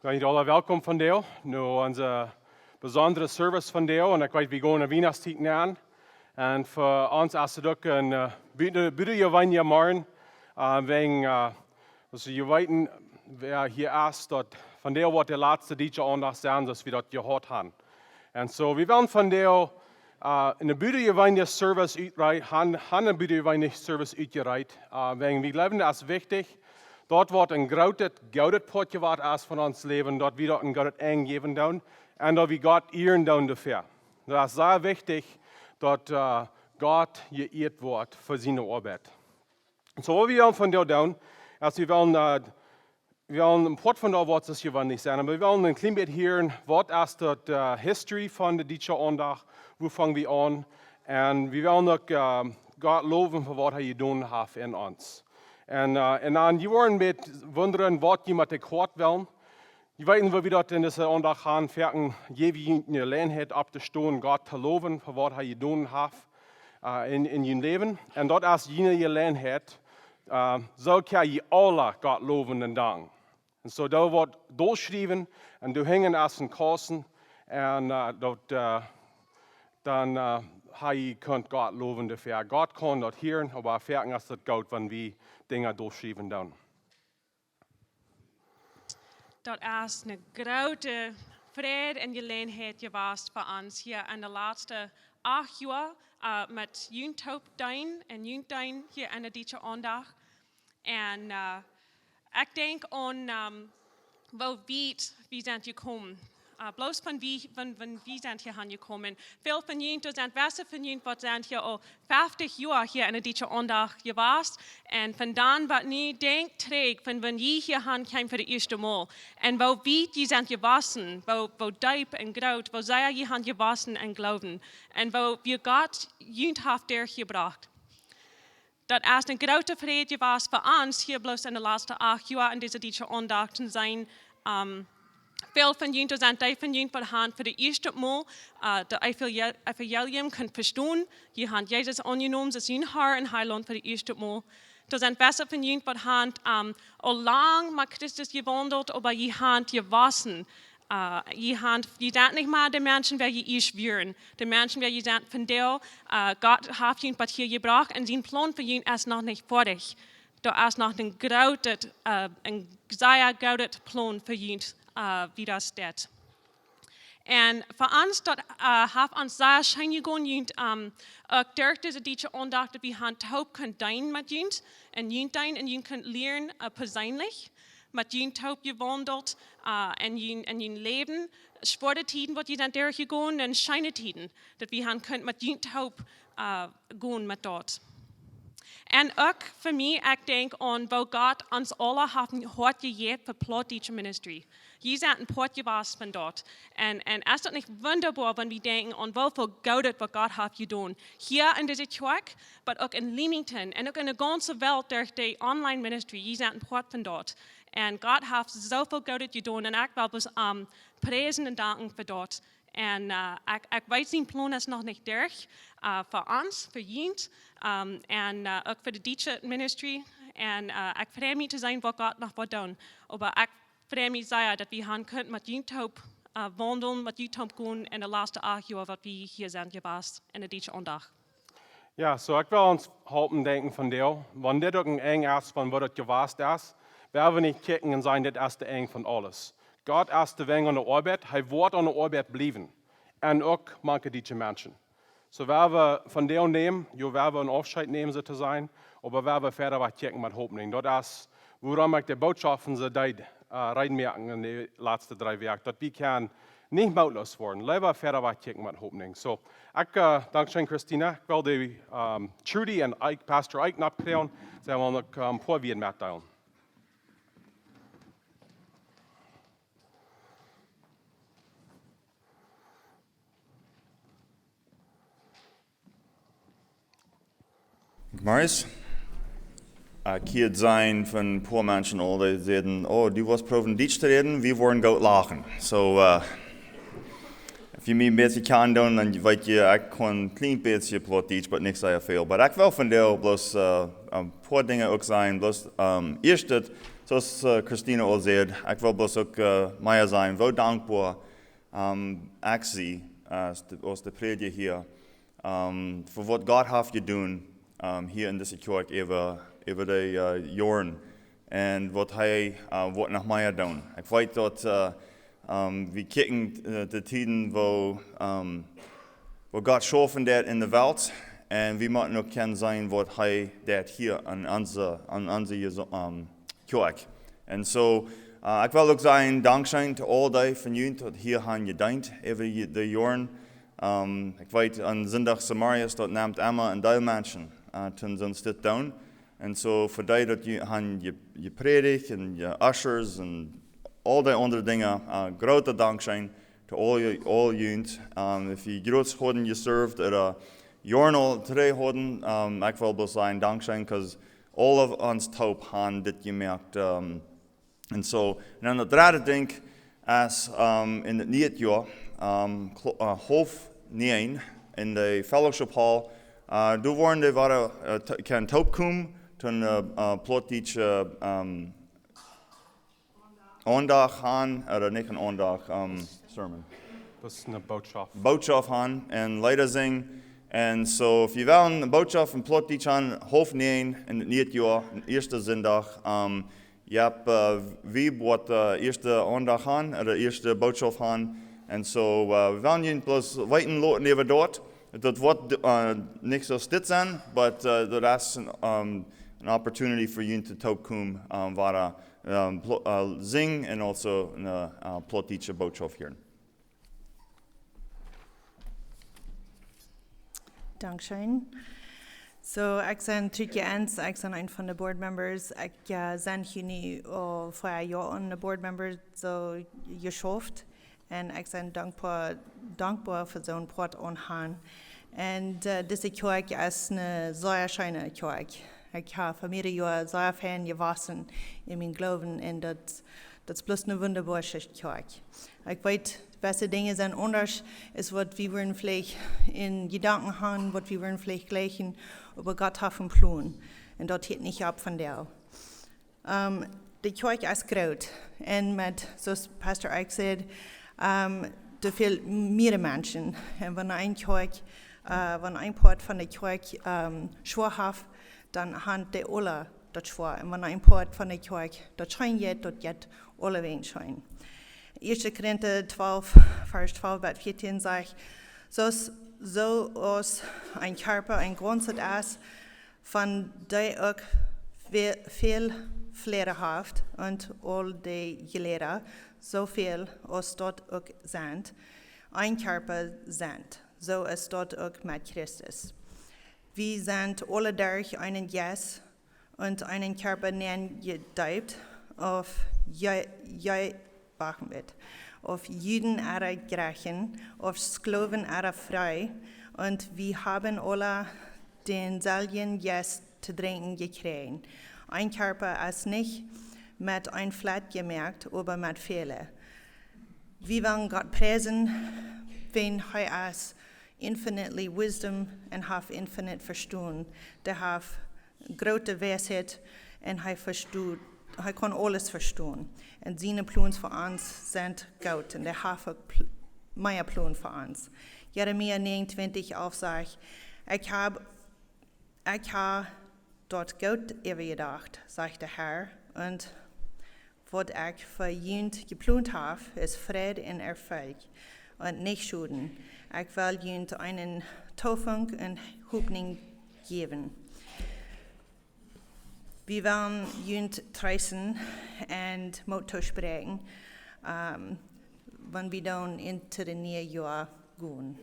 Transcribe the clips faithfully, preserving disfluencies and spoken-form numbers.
Well, junt aula welkom vondoag no onse besondre Service vondoag. Un ekj weet, wie gonen enne Wienachtstiet nenn. Un fa ons es et uk een, eh, bute-, butajeweenja Morjen, eh, wäajen, eh, aus jie weeten, wäa hia es, daut vondoag woat de latste Dietsche Aundacht sennen, soo aus wie daut jehaut haben. Un soo, wie wellen vondoag, eh, eene butajeweenje Service utrei-, haben, haben eene butajeweenje Service utjereit, eh, wäajen wie jleewen, daut es wichtich, daut waut een grootet, goodet Poat jeworden es von ons Läwen, daut wie daut een goodet Enj jäwen doonen un daut wie Gott ieren doonen doafäa. Daut es sea wichtich, daut, eh, Gott jeieet woat fa siene Oabeit. Soo, waut wie wellen vondoag doonen, es wie wellen, eh, wie wellen een Poat von daut, waut es jeweenlich sennen, oba wie wellen een kjlien bät hieren, waut es daut, eh, History von de Dietsche Aundacht, woo fang wie aun? Un wie wellen uk, eh, Gott lowen fa waut hee jedonen haft en ons. Un, eh, un dan, jie woaren een bät wundren, waut jie met de Koat wellen. Jie weeten, woo wie daut en dise Aundacht haben, foaken jäw wie eene Jeläajenheit opptostonen, Gott to lowen fa waut hee jedonen haft, eh, en, en jun Läwen. Un daut es june Jeläajenheit, eh, soo kjenn jie aula Gott lowen un danken. Un soo, daut woat derchjeschräwen un doa henjen es een Kausten. Un, eh, daut, eh, dan, eh, hee kaun Gott lowen doafäa. Gott kaun daut hieren, oba foaken es daut goot, wan wie Dinja derchschräwen doonen. Daut es eene groote Freid un Jeläajenheit jewast fa ons hia en de latste acht Joa, eh, met junt toop deenen un junt deenen hia en de Dietsche Aundacht. Un, eh, ekj denkj aun, ehm, woo wiet wie sent jekomen. Eh, bloos von wie, von, von wie sent hia aunjekomen. Väl von junt, doa sent waut von junt, waut sent hia aul feftich Joa hia en de Dietsche Aundacht jewast. Un von dan waut nu denkjt trigj, von wan jie hia han kjeemen fa de ieeschte Mol. Un woo wiet jie sent jewossen, woo, woo deep un groot, woo sea jie han jewossen em Gloowen. Un woo, woo Gott junt haft derchjebrocht. Daut es eene groote Freid jewast fa ons hia bloos en de latste acht Joa en dise Dietsche Aundacht to sennen. Ehm, väl von junt, doa sent dee von junt, waut han fa de ieeschte Mol, eh, daut Evangel-, Evangelium kunt vestonen. Jie han Jesus aunjenomen aus jun Herr un Heilaunt fa de ieeschte Mol. Doa sent waut von junt, waut han, ehm, aul lang met Christus jewaundelt, oba jie han jewossen. Eh, jie han, jie sent nich mea de Menschen, waut jie ieescht wieren. De Menschen, waut jie sent vondoag, eh, Gott haft junt waut hia jebrocht un sien Plon fa junt es noch nich foadich. Doa es noch een grootet, eh, een sea grootet Plon fa junt, eh, woo daut steit. Un fa ons daut, eh, haft ons sea scheen jegonen, junt, ehm, uk derch dise Dietsche Aundacht, daut wie han toop kunt deenen met junt. Un junt deenen un junt kunt lieren, eh, persenlich. Met junt toop jewaundelt, eh, en jun, en jun Läwen. Schwoare Tieden, waut jie sent derchjegonen, un scheene Tieden, daut wie han kunt met junt toop, eh, gonen met daut. Un uk fa mie, ekj denkj aun woo Gott ons aula haft een Hoat jejäft fa Plautdietsche Ministry. Jie sent een Poat jewast von daut. Un, un es daut nich wundaboa, wan wie denkjen aun woo väl Goodet waut Gott haft jedonen. Hia en dise Kjoakj, oba uk en Leamington un uk en de gaunze Welt derch de online ministry. Jie sent een Poat von daut. Un Gott haft soo väl Goodet jedonen. Un ekj well bloos, ehm, priesen un danken fa daut. Un, eh, ekj, ekj weet, sien Plon es noch nich derch, eh, fa ons, fa junt, ehm, un, eh, uk fa de Dietsche Ministry. Un, eh, ekj frei mie to seenen waut Gott noch woat doonen. Oba ekj frei mie sea daut wie han kunt met junt toop, eh, waundlen, met junt toop gonen en de latste acht Joa waut wie hia sent jewast en de Dietsche Aundacht. Jo, soo ekj well ons halpen denkjen vondoag, wan dit uk een Enj es von waut daut jewast es, woa wie nich kjikjen un sajen, dit es daut Enj von aules. Gott es doawenj aun de Oabeit, hee woat aun de Oabeit bliewen. Un uk mank de Dietsche Menschen. Soo woa wie vondoag nämen, jo, woa wie een Aufscheet nämen, soo to sajen, oba woa wie wieda waut kjikjen met Hopninj. Daut es wuarom ekj de Botschoften soo deed, eh, reed moaken en de latste dree Wäakj, daut wie kjennen nich mootloos woaren. Leewa wieda waut kjikjen met Hopninj. Soo, ekj, eh, dankscheen, Christina. Ekj well de, ehm, Trudy un Ike, Pastor Ike, nopp kjrieen. See wellen uk, ehm, een poa Wieed metdeelen. Marius, ekj hia sent von poa Menschen aul, dee säden: "Oh, du woascht proowen Dietsch to räden, wie woaren goot lachen." Soo, eh, wan jie mie een bät kjanen doonen, dan weet jie, ekj kaun een kjlien bät Plautdietsch, oba nich sea väl. Oba ekj well vondoag bloos, eh, een poa Dinja uk sajen, bloos, ehm, ieescht daut, Soo aus äh, Christina aul säd, ekj well bloos uk äh, mea sajen, woo dankboa ähm, ekj sie äh, aus, de, aus de Prädja hia, ähm, fa waut Gott haft jedonen ähm, hia en dise Kjoakj äwa, äwa de äh, Joaren un waut hee äh, woat noch mea doonen. Ekj weet daut äh, ähm, wie kjikjen äh, de Tieden, woo ähm, waut Gott schaufen deit en de Welt un wie motten uk kjennen seenen waut hee deit hia aun onse, aun onse Jesu- ähm, Kjoakj. Un soo äh, ekj well uk sajen, dankscheen to aul dee von junt waut hia han jedeent äwa je- de Joaren. Ähm, ekj weet, aun Sindach Samarias, daut nemt emma een Deel Menschen äh, toom soont dit doonen. Un soo fa dee daut je- han je- jeprädicht un je ushers un aul dee aundre Dinja, äh, groote dankscheen to aul, aul junt. Ähm, if jie jrots hauden jeserved ooda Joaren aul trigj hauden, ähm, ekj well bloos sajen dankscheen, 'cause all of ons toop han dit jemoakt. Ähm, un soo, un dan daut dredde Dinkj es ähm, en daut niee Joa, ähm, klo- äh, haulf näajen en de fellowship hall, äh, doa woaren dee wada äh, to- kjennen toop komen, toom äh, äh, plautdietsche ähm, Aundacht han, ooda nich een Aundacht, ähm, sermon. Daut es eene Bootschoft. Bootschoft han un Leeda sinjen. Un soo, wie wellen eene Bootschoft en Plautdietsch han, haulf näajen en daut niee Joa, en ieeschte Sindach. Ähm, jie haben äh, wie woat de ieeschte Aundacht han, ooda ieeschte Bootschoft han. Un soo, äh, wie wellen junt bloos weeten loten äwa daut. Daut woat äh, nich soo stell sennen, but äh, daut es een ähm, een opportunity fa junt toop to komen, ähm, wada ähm, plo- äh, sinjen un also eene äh, plautdietsche Bootschoft hieren. Dankscheen. Soo, ekj sie Truutje Ens, ekj sie een von de board members. Ekj äh, sie hia nu aul fa een Joa een board member soo jeschauft. Un ekj sie dankboa, dankboa fa soon Poat aun han. Un äh, dise Kjoakj es eene sea scheene Kjoakj. Ekj hab fa mearere Joaren sea fein jewossen en mienen Gloowen un daut, daut es bloos eene wundaboare Kjoakj. Ekj weet, waut Dinja sent aundasch aus waut wie wudden veleicht en Jedanken han, waut wie wudden veleicht jlikjen, oba Gott haft een Plon. Un daut hieet nich opp vondoag. Ähm, de Kjoakj es groot. Un met, soo aus Pastor Ike säd, ähm, doa fält mearere Menschen. Un wan een Kjoakj, äh, wan een Poat von de Kjoakj ähm, schwoa haft, dan han dee aula daut schwoa. Un wan een Poat von de Kjoakj daut scheen jeit, daut jeit aulawäajen scheen. Ieeschte Korinta twalf, Varsch twalf bat vieetieen sajcht: Soo aus, soo aus een Kjarpa een Gaunzet es, von dee uk ve- väl Jleda haft, un aul dee Jleda, soo väl aus daut uk sent, een Kjarpa sent, soo es daut uk met Christus. Wie sent aule derch eenen Jeist un eenen Kjarpa nenn jedeept, auf je, je, wacht een bät, auf Juden ooda Griechen, auf Sklowen ooda free, un wie haben aula dänselwjen Jeist to drinkjen jekjräajen. Een Kjarpa es nich met een Flat jemoakt, oba met väle. Wie wellen Gott priesen, wiels hee es infinitely wisdom un haft infinite Vestonen. Dee haft groote Weisheit un hee vestoot, hee kaun aules vestonen. Un siene Plons fa ons sent goot un dee haft uk pl- mea Plon fa ons. Jeremia negenentwintig elf sajcht: Ekj hab, ekj hab daut goot äwajedocht, sajcht de Herr, un waut ekj fa junt jeplont hab, es Fräd un Erfolg un nich Schoden. Ekj well junt eene Hopninj un Hopninj jäwen. Wie wellen junt treesten un Moot toospräakjen, ähm, wan wie dan en daut niee Joa gonen.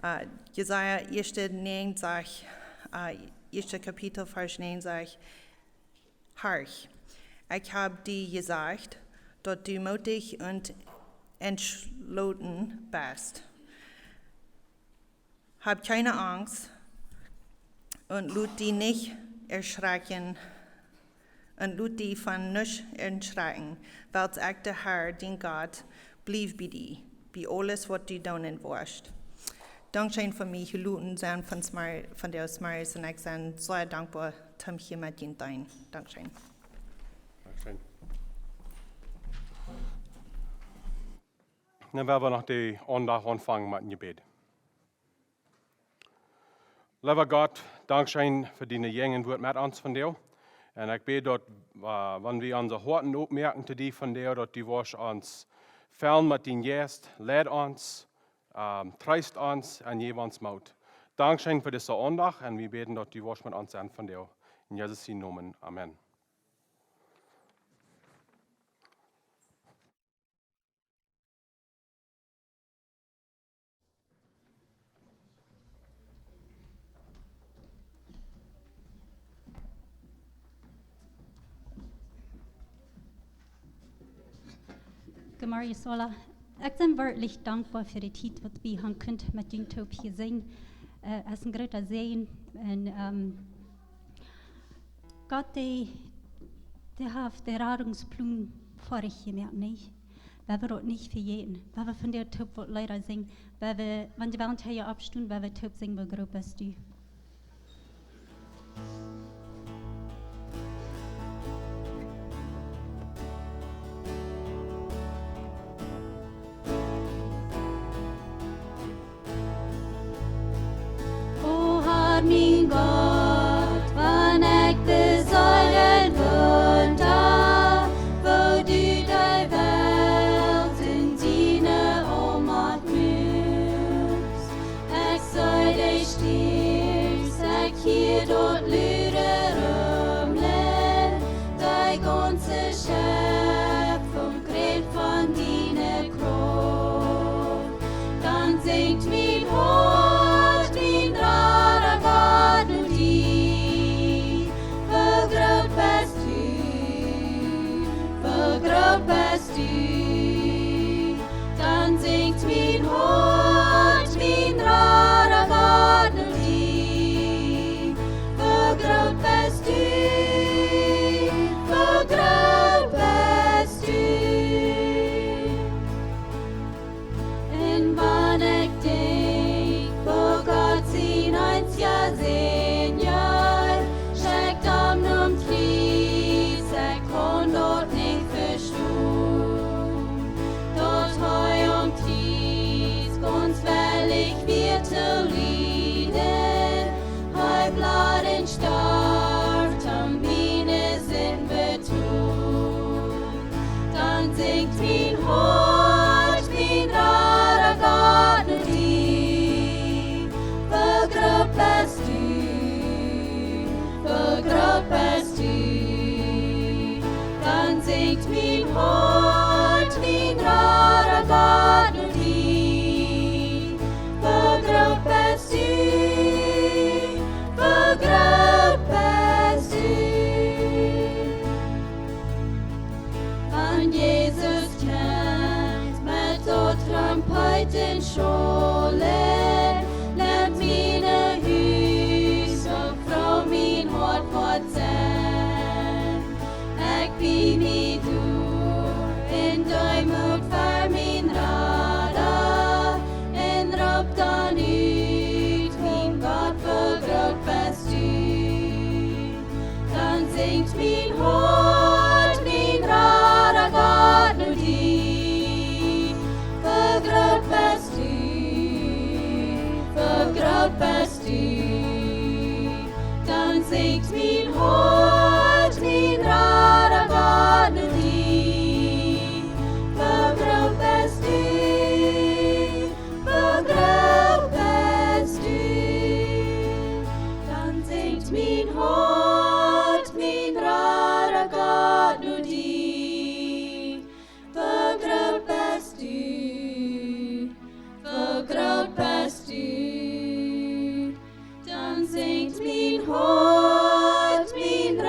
Äh, Jesaja ieeschte näajen sajcht, äh, ieeschte Kapitel, Varsch näajen sajcht: Horch, ekj hab die jesajcht, daut du mootich un entschloten best. Hab kjeene Angst un lot die nich erschrakjen un lot die von nuscht erschrakjen, wiels ekj, de Herr, dien Gott, bliew bie die, bie aules waut du doonen woascht. Dankscheen fa mie jeloten sennen von Smar-, von de Smiles un ekj sie sea dankboa, toom hia met junt deenen. Dankscheen. Dankscheen. Dan woa wie noch dän Dach aunfangen met een Jebäd. Leewa Gott, dankscheen fa diene Jäajenwoat met ons vondoag. Un ekj bäd daut, äh, wan wie onse Hoaten opmoaken to die vondoag, daut du woascht ons fellen met dienen Jeist, leid ons, ähm, treest ons un jeff ons Moot. Dankscheen fa disen Dach un wie bäden daut du woascht met ons sennen vondoag. En Jesus sienen Nomen, amen. Good morning, Sola. Ekj sie werkjlich dankboa fa de Tiet waut wie haben kunnen met junt toop hia sennen. Äh, es een groota Säajen. Un, ähm, Gott, dee, dee haft dän Radungsplon foadich jemoakt, nä? Wie woaren daut nich vejäten. Wie woaren vondoag toop waut Leeda sinjen. Wie woaren, wan wie wellen hia oppstonen, wie woaren toop sinjen, Woo groot best du. O Herr, mien Gott, wan ekj beseenen woa, woo du de Welt en diene Oolmacht muakst. Ekj see de Stierns, ekj hia daut lude Rumlen, de gaunze Schepfunk rät von diene Krauft. Dan sinjt mien Hoat, mien Rada Gott, no die. Woo groot best du, woo groot best du. Dan sinjt mien Hoat, mien Rada Gott, no die. Woo groot best du, woo groot best du. Un wan ekj denkj, woo Gott sien eensja Sän, jo, schekjt am nom Kjriez, ekj kaun daut nich vestonen. Daut hee aum Kjriez gaunz wellich wia to lieden, hee bleef un storf, om miene Sind to Dan sinjt mien Hoat, mien Rada Gott, no die. Woo groot best du, woo groot best du. Dan sinjt mien Hoat, mien Rada Gott, no die. Woo groot best du, woo groot best du. Wan Jesus kjemt met daut Trompeeten schaulen, leet mien Hus uk froo, mien Hoat woat sennen. Ekj bieej mie doa en Deemoot ver mien Rada un roop dan ut: Mien Gott, woo groot best du. Dan sinjt mien Hoat, mien Rada Gott, no die. Woo groot best du, woo groot best du. Dan sinjt mien Hoat, mien Rada Gott, no die. Woo groot best du, woo groot best du. Dan sinjt mien Hoat, mien Rada Gott, no die. Woo groot best du, woo groot best du. Dan sinjt mien Hoat, mien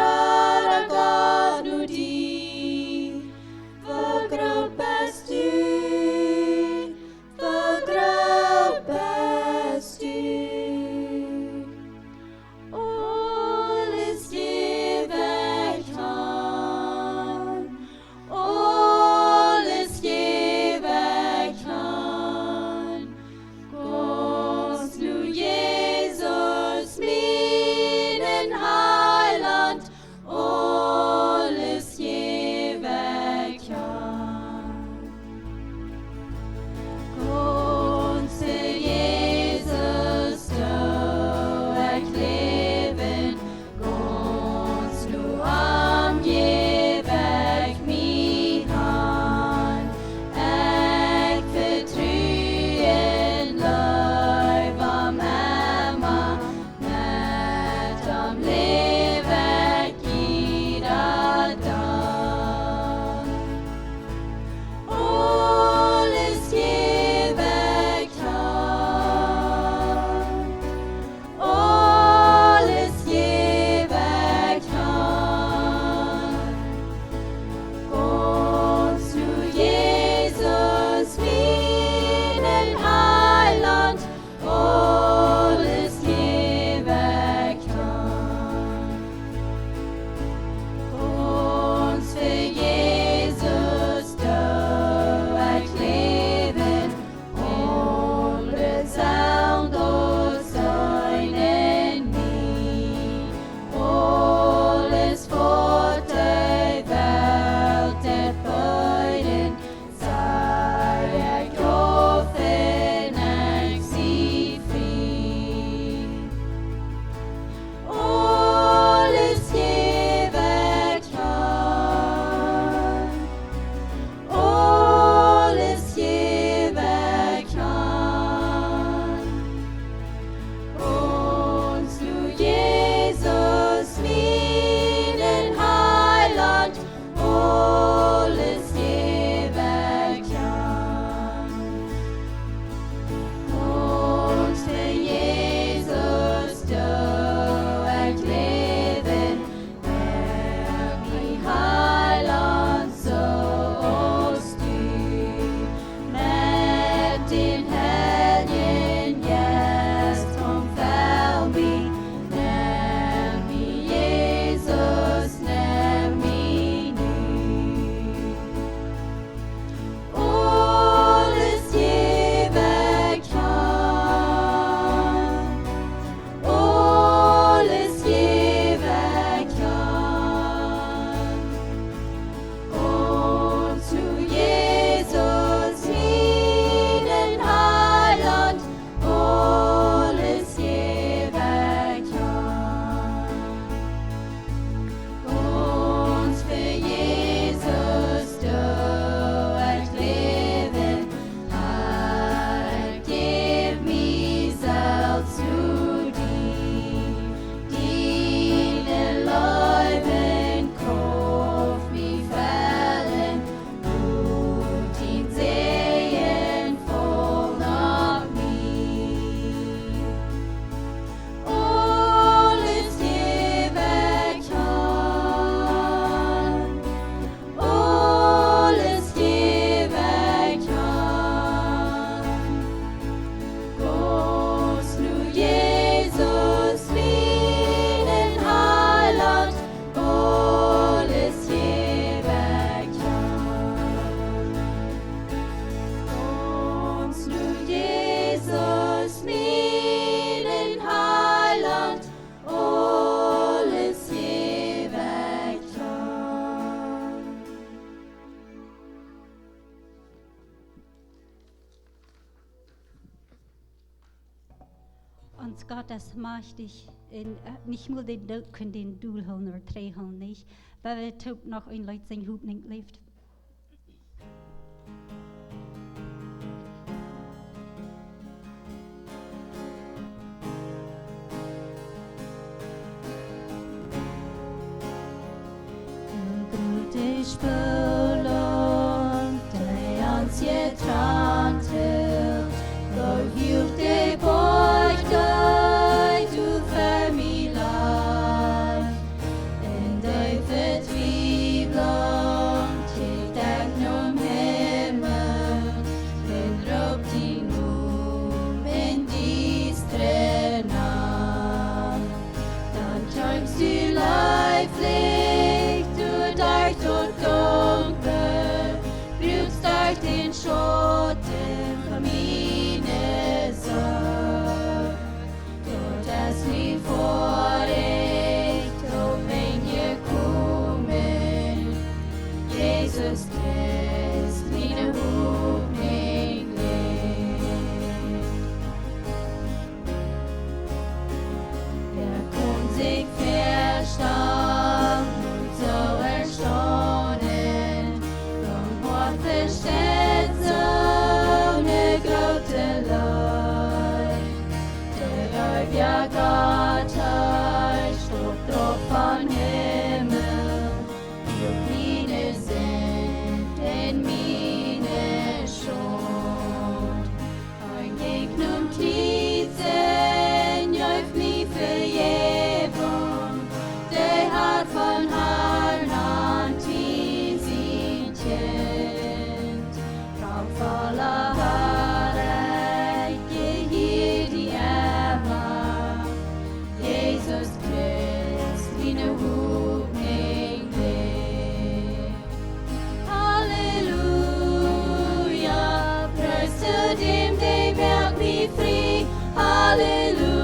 Ons Gott es majchtich un, äh, nich mol de Doot kaun dän dol hoolen ooda trigj hoolen, nich? Wie wellen toop noch een Leet sinjen, Hopninj läft. De groote Spolunk, dee ons jetrant haft, doa hilt de Boajch, dee du fa mie lajchst. En de Vetwiewlunk kjikjt ekj nom Himmel un roopt dien Nomen en diestre Nacht. Dan kjeemst du leeflich doa derch daut Dunkle, brukst derch dän Schauten von miene Sorj. Daut es nu fa ekj doa benn jekomen, Jesus Christ, miene Hopninj läft. Wäa kaun sikj väastalen, soo erstaunen, dan waut vesteit soone groote Leew. De eewja Gott, hee stort doa von Himmel, hilt miene Sind en miene Schult. Hee jinkj nom Kjriez un jeef mie Vejäwunk, dee haud von Harn aun sien Kjint. Prachtvolla Har, ekj jehia die emma, Jesus Christ, miene Hopninj läft. Halleluja, Pries to däm, dee moakt mie frie. Halleluja,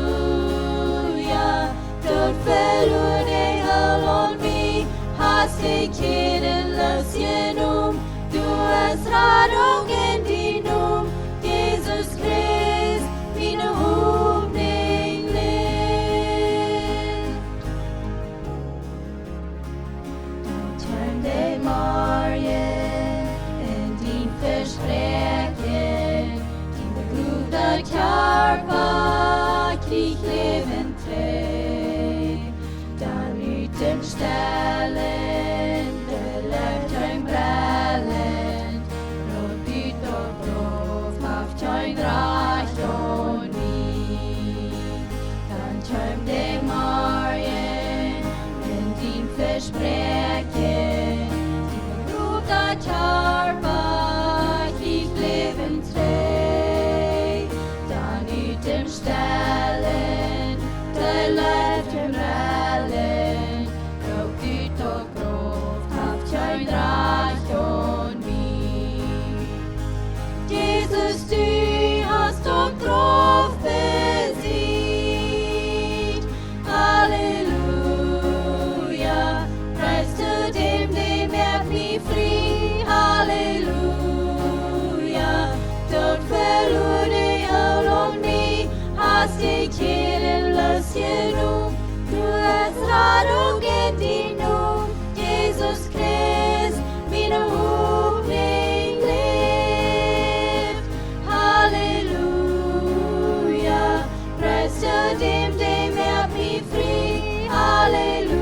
daut veloarne Hool aun mie hast du kjäaden loosjenomen. Du hast Radunk en dien Nomen, Jesus Christ, miene Hopninj läft. Dan kjeem de Morjen un dien Vespräakjen, dien begroowda Kjarpa kjrieech Läwen trigj. Dan ut däm Stellen, de Leew kjeem brellend, rut ut daut Grauf, haft kjeen Rajcht aun mie. Dan kjeem de Morjen un dien Vespräakjen, dien begroowda Kjarpa kjrieech Läwen trigj. Dan ut däm Stellen, de Leew kjeem brellend, rut ut daut Grauf, haft kjeen Rajcht aun mie. Jesus, du hast daut Grauf besiegt. Halleluja, Pries to däm, dee moakt mie frie. Halleluja, daut veloarne Hool aun mie hast du kjäaden loosjenomen. Du hast Radunk en dien Nomen, Jesus Christ, miene Hopninj läft. Halleluja, Pries to däm, dee moakt mie frie. Halleluja,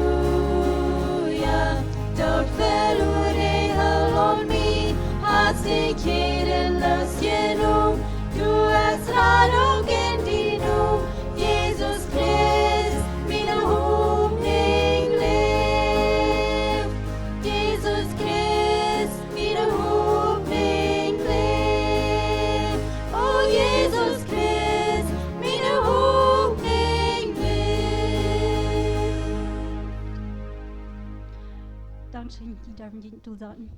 daut veloarne Hool aun mie hast du kjäaden loosjenomen. Du hast Radunk en dien Nomen, Jesus Christ, miene Hopninj läft. Jesus Christ, miene Hopninj läft. O Jesus Christ, miene Hopninj läft. Dankscheen, jie derwen junt doa saten.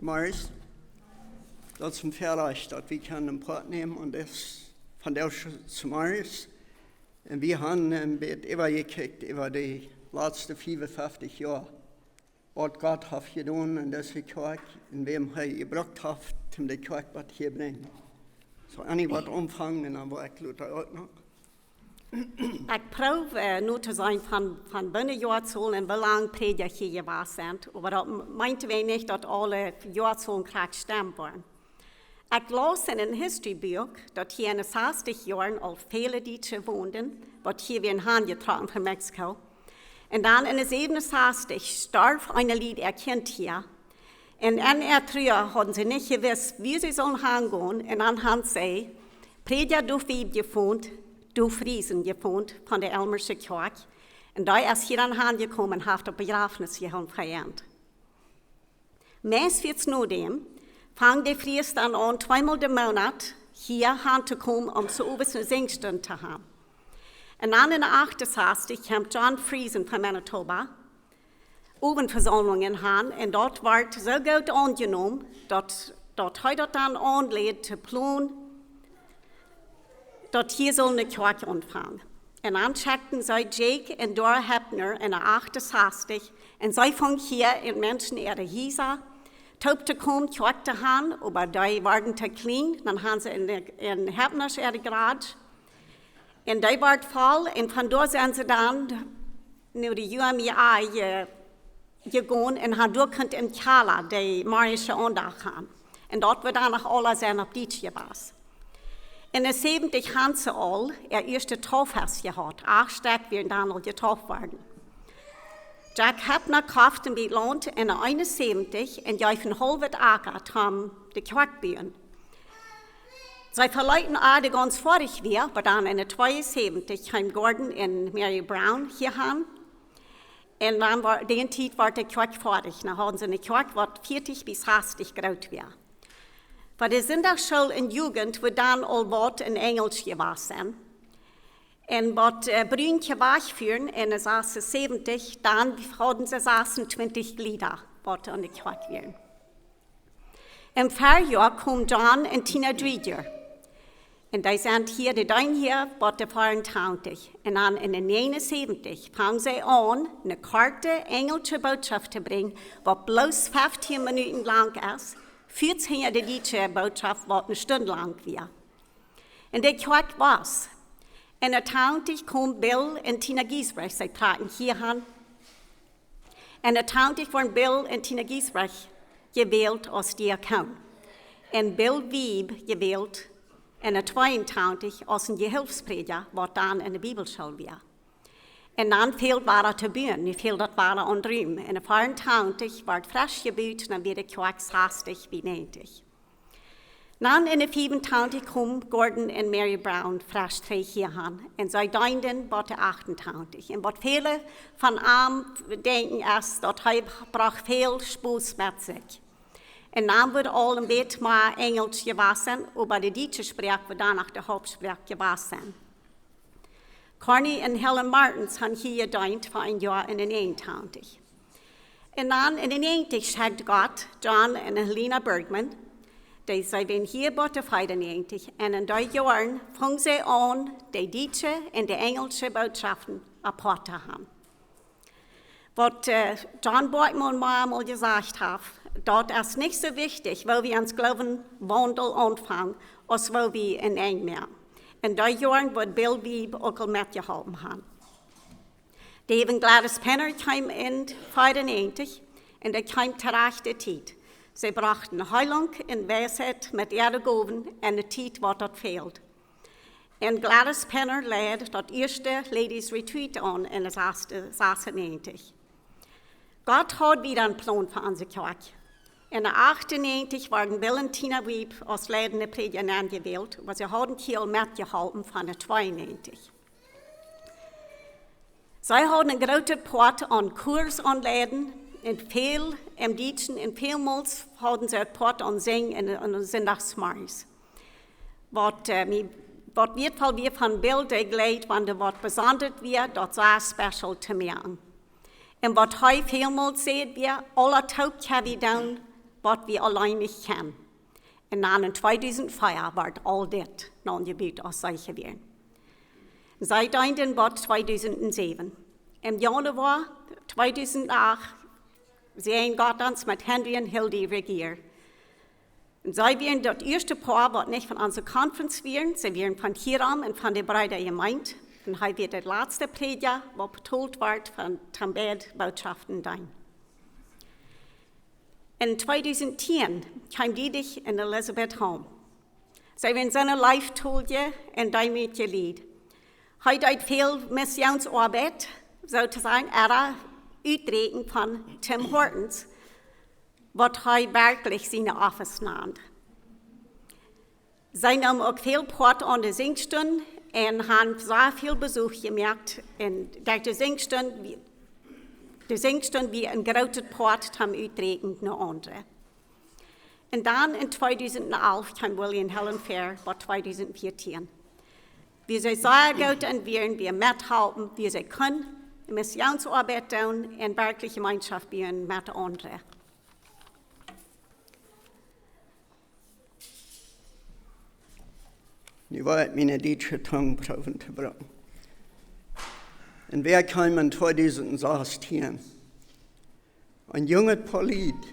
Morjes. Daut es een Väarajcht, daut wie kjennen een Poat nämen aun dis, vondoag zemorjes. Un wie haben een bät äwajekjikjt äwa de latste fiefunfeftich Joa, waut Gott haft jedonen en dise Kjoakj un wäm hee jebrukt haft, om de Kjoakj waut hia brinjen. Soo, Annie woat aunfangen un dan woa ekj lota uk noch. Ekj proow, äh, nu to sennen von, von binnen Joa to seenen, woo lang Prädja hia jewast sent, oba daut m-, meent nich, daut aule Joa krakjt stemmen woaren. Ekj laus en een History Buak, daut hia en de sastich Joaren aul väle Dietsche wonden, waut hia wieren hanjetrocken von Mexiko. Un dan en de säwenunsastich storf een Lied äa Kjint hia. Un en äa Trua hauden see nich jewist, wua see sullen hangonen. Un dan han see Prädja Duff Wieb jefunt, Duff Friesen jefunt von de Elmersche Kjoakj. Un dee es hia dan hanjekomen un haft daut Bejrafnis jehoolen fa an. Meist wiet no däm fungen de Frues dan aun, tweemol de Moonat hia han to komen, om soo owes eene Sinjstund to haben. Un dan en de achtensastich kjeem John Friesen von Manitoba Owentvesaumlungen han, un daut wort soo goot aunjenomen, daut, daut hee daut dan aunläd to plonen, daut hia sull eene Kjoakj aunfangen. Un dan schekjten see Jake un Dora Hepner en de achtensastich, un see fungen hia en Menschen äare Hiesa toop to komen, Kjoakj to haben, oba dee worden too kjlien, dan haben see en de, en Hepners äare Garage. Un dee wort voll, un von doa sent see dan no de U M E I je-, jegonen un haben doa kunt em Kjalla de morjensche Aundacht haben. Un daut wia dan noch aules en opp Dietsch jewast. En de säwentich haben see aul äa ieeschtet Tauffest jehaut. Acht Stekj wieren dan aul jetauft worden. Jack Hepner koft een bät Launt en de eenunsäwentich un jeef een haulwet Acka toom de Kjoakj buen. See veleeten Ieed gaunz foadich wia, oba dan en de tweeunsäwentich kjeem Gordon un Mary Brown hia han. Un dan wia, dee Tiet wia de Kjoakj foadich. Dan hauden see eene Kjoakj, waut vieetich bie sastich groot wia. Fa de Sindachschool un Jugend wort dan aul waut en Enjelsch jewast sennen. Un waut, äh, Brünkje wajchfuaren en de sasunssäwentich, dan hauden see sasuntwintich Jlieda, waut aun de Kjoakj wieren. Em Farjoa kjeemen John un Tina Dreger. Un dee sent hia, dee deenen hia bot de veeruntwintich. Un dan en de näajenunsäwentich fungen see aun, eene korte enjelsche Bootschoft to brinjen, waut bloos feftieen Minuten lang es, vieetich Joa de dietsche Bootschoft, waut eene Stund lang wia. Un de Kjoakj wia. En de tachentich kjeemen Bill un Tina Giesbrecht, see trocken hia han. En de tachentich worden Bill un Tina Giesbrecht jewält aus Diakon. Un Bill Wiebe jewält en de tweeuntachentich aus een Jehilfsprädja, waut dan en de Bibelschool wia. Un dan fäld wada to buen, nu fäld daut wada aun Rum. En de veeruntachentich wort fresch jebut, dan wia de Kjoakj sastich bie näajentich. Dan en de fiewuntachentich kjeemen Gordon un Mary Brown fresch trigj hia han. Un see deenden bot de achtuntachentich. Un waut väle von am denkjen es, daut hee brocht väl Spos met sikj. Un dan wort aul een bät mea Enjelsch jewast, oba de dietsche Sproak wort dan noch de Hauptsproak jewast. Corny un Helen Martens han hia jedeent fa een Joa en de näajentachentich. Un dan en de näajentich schekjt Gott John un Helena Bergman, dee see wieren hia bot de veeruntachentich. Un en dee Joaren fungen see aun, de dietsche un de enjelsche Bootschoften apoat to han. Waut, äh, John Boakman mau mol jesajcht haft, daut es nich soo wichtich, woo wie ons Gloowenwaundel aunfangen, aus woo wie am Enj moaken. Un dee Joaren woat Bill Wiebe uk aul metjeholpen han. Dee un Gladys Penner kjeemen en veeruntachentich un dee kjeemen to rajchte Tiet. See brochten Heilunk un Weisheit met äare Gowen en de Tiet, waut daut fäld. Un Gladys Penner leid daut ieeschte Ladies Retreat aun en de sas-, sasunnäajentich. Gott haud wada een Plon fa onse Kjoakj. En de achtunnäajentich worden Bill un Tina Wiebe aus leidende Prädja aunjewält, oba see hauden hia aul metjeholpen von de tweeunnäajentich. See hauden een grooten Poat aun Chores aunleiden, un väl em Dietschen, un välmols hauden see een Poat aun Sinjen en, en Sindachsmorjes. Waut, äh, mie, waut wieetvoll wia von Bill, dee jleewd, wan doa waut Besondret wia, daut sea special to moaken. Un waut hee välmols säd, wia, aula toop kjenn wie doonen, waut wie auleen nich kjennen. Un dan en tweedusent vea wort aul dit aunjebut aus see wieren. See deenden bat tweedusent säwen. Em Januoa tweedusent acht säajend Gott ons met Henry un Hildy Regier. Un see wieren daut ieeschte Poa, waut nich von onse Conference wieren. See wieren von Hiram un von de Breeda Jemeent. Un hee wia de latste Prädja, waut betolt wort, von toom beid Botschoften deenen. En tweedusent tieen kjeem Dietrich un Elizabeth Holm. See wieren soone leeftolje un deemootje Lied. Hee deed väl Missionsoabeit, soo to sajen, ea uträakjen von Tim Hortons, waut hee werkjlich sien Office nand. See neemen uk väl Poat aun de Sinjstund un haben sea väl Besuch jemoakt. Un daut de Sinjstund, de Sinjstund wia een grootet Poat toom uträakjen no aundre. Un dan en tweedusent alf kjeem Willie un Helen Fair, bat tweedusent vieetieen. Woo see sea goot en wieren, woo see methalpen, woo see kunnen Missionsoabeit doonen un werkjlich Jemeenschoft buen met aundre. Nu woa ekj miene dietsche Tung proowen to brucken. Un wie kjeemen en tweedusent sastieen. Een junget Poa Lied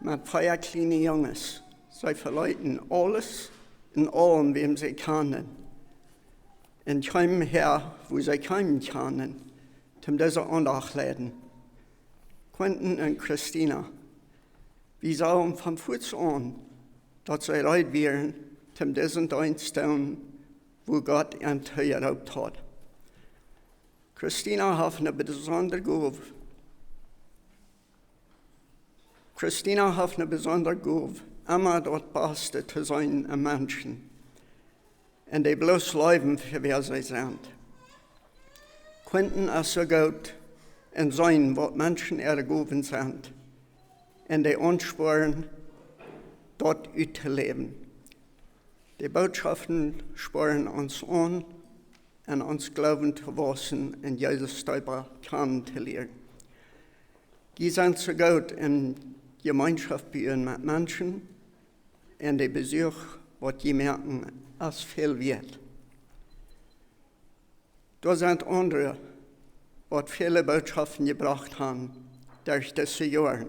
met vea kjliene Junges. See veleeten aules un aulem, wäm see kjanden. Un kjeemen häa, wua see kjeemen kjanden, toom dise Aundacht leiden. Quentin un Christina. Wie sagen von fuaz aun, daut see reed wieren, toom disen Deenst doonen, wua Gott an toojeroopt haud. Christina haft eene besondre Gow. Christina haft eene besondre Gow, emma daut Baste to seenen en Menschen. Un dee bloos leewen fa wäa see sent. Quentin es soo goot en seenen, waut Menschen äare Gowen sent. Un dee aunsporen, daut uttoläwen. De Botschoften spoaren ons aun, en ons Gloowen to wausen un Jesus deepa kjanen to lieren. Jie sent soo goot en Jemeenschoft buen met Menschen, un de Besuch, waut jie moaken, es väl wieet. Doa sent aundre, waut väle Botschoften jebrocht haben derch dise Joaren.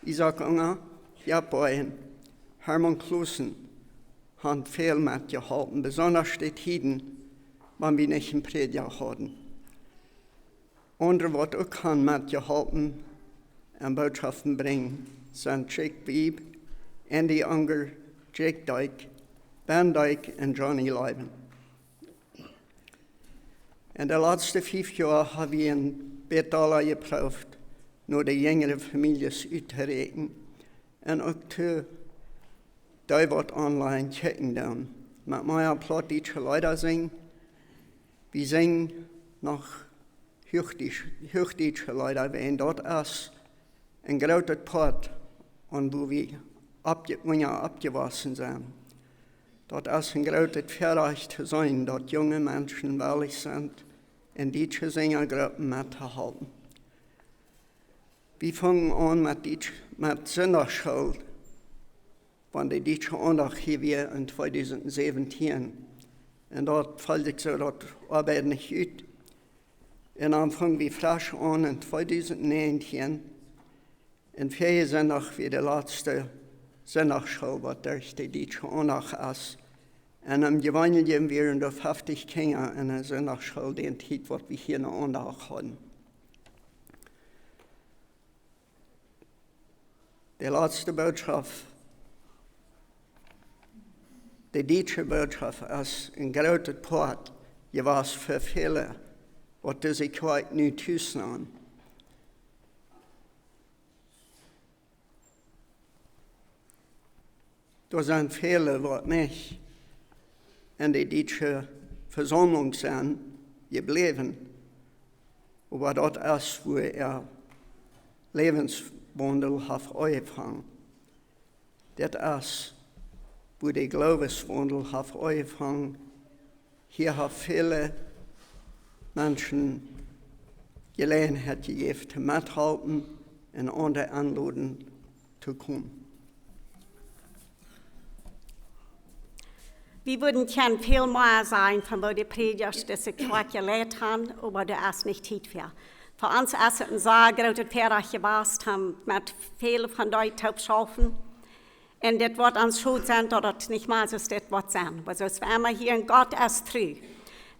Isaak Unger, Jaap Boyen, Hermann Clausen haben väl metjeholpen, besonda de Tieden, wan wie nich eenen Prädja hauden. Aundre, waut uk haben metjeholpen un Botschoften brinjen, sent Jake Wiebe, Andy Unger, Jake Dyke, Ben Dyke un Johnny Leiben. En de latste fief Joa haben wie en bät aula jeprooft, no de jinjre Famieljes uttoräakjen un uk to dee, waut online kjikjen doonen, met mea plautdietsche Leeda sinjen. Wie sinjen noch huachdietsche, huachdietsche Leeda, wiels daut es een grootet Poat, aun wua wie oppje-, unja oppjewossen sent. Daut es een grootet Väarajcht to seenen, daut junge Menschen wellich sent, en dietsche Sinjagruppen mettohalpen. Wie fungen aun met Dietsch, met Sindachschool, wan de dietsche Aundacht hia wia en tweedusent säwentieen. Un daut felt sikj soo, daut oabeid nich ut. Un dan fungen wie fresch aun en tweedusent näajentieen. Un verjen Sindach wia de latste Sindachschool, waut derch de dietsche Aundacht es. Un em Jeweeneljen wieren doa feftich Kjinja en de Sindachschool, dee Tiet, waut wie hia ne Aundacht hauden. De latste Bootschoft, de dietsche Bootschoft, es een grootet Poat jewast fa väle, waut dise Kjoakj nu tus nanen. Doa sent väle, waut nich en de dietsche Vesaumlunk sent jebläwen, oba daut es, wua äa Läwenswaundel haft aunjefongen. Daut es, wua de Gloowenswaundel haft aunjefongen. Hia haben väle Menschen Jeläajenheit jejäft to methalpen un aundre enloden to komen. Wie wudden kjennen väl mea sajen von woo de Prädjasch dise Kjoakj jeleit han, oba doa es nich Tiet fa. Fa ons es et een sea grootet Väarajcht jewast, han met väle von dee toop schaufen. Un dit woat ons schod sennen, daut et nich mea es dit woat sennen. Oba soo aus wie emma hieren, Gott es tru.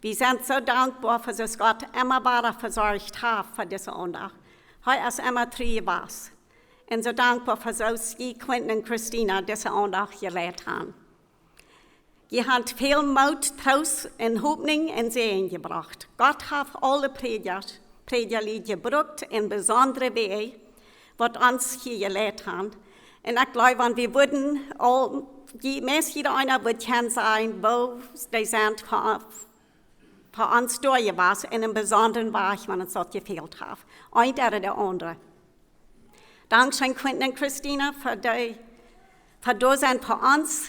Wie sent soo dankboa fa soo aus Gott emma wada vesorcht haft fa dise Aundacht. Hee es emma tru jewast. Un soo dankboa fa soo aus jie, Quentin un Christina, dise Aundacht jeleit han. Jie han väl Moot, Troost un Hopninj un Säajen jebrocht. Gott haft aule Prädjasch, Prädjalied jebrukt en besondre Wäaj, waut ons hia jeleit han. Un ekj jleew, wan wie wudden aul, jie, meist jieda eena wudd kjennen sajen, woo dee sent fa, fa ons doa jewast en een besondren Wajch, wan ons daut jefält haft. Eent ooda de aundre. Dankscheen, Quentin un Christina, fa dee, fa doa sennen fa ons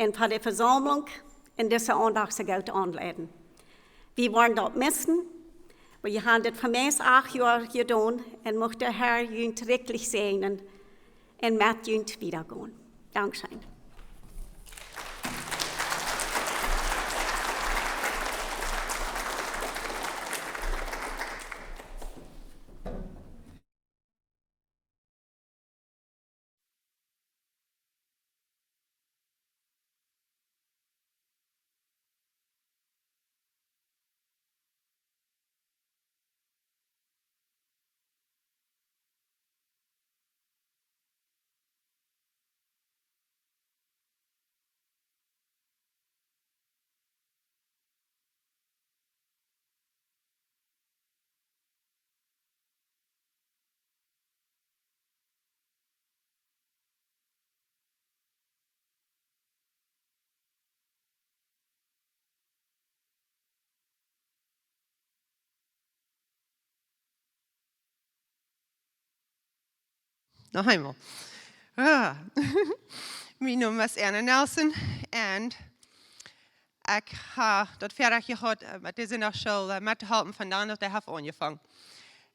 un fa de Vesaumlunk en dise Aundacht soo goot aunleiden. Wie woaren daut missen, oba jie han dit fa meist acht Joa jedonen un mucht de Herr junt rikjlich säajnen un met junt wieda gonen. Dankscheen. Noch eemol. Ah. Mien Nomen es Anna Nelson un ekj hab daut Väarajcht jehaut, äh, met dise Sindachschool, äh, met to halpen von dan daut dee haft aunjefongen.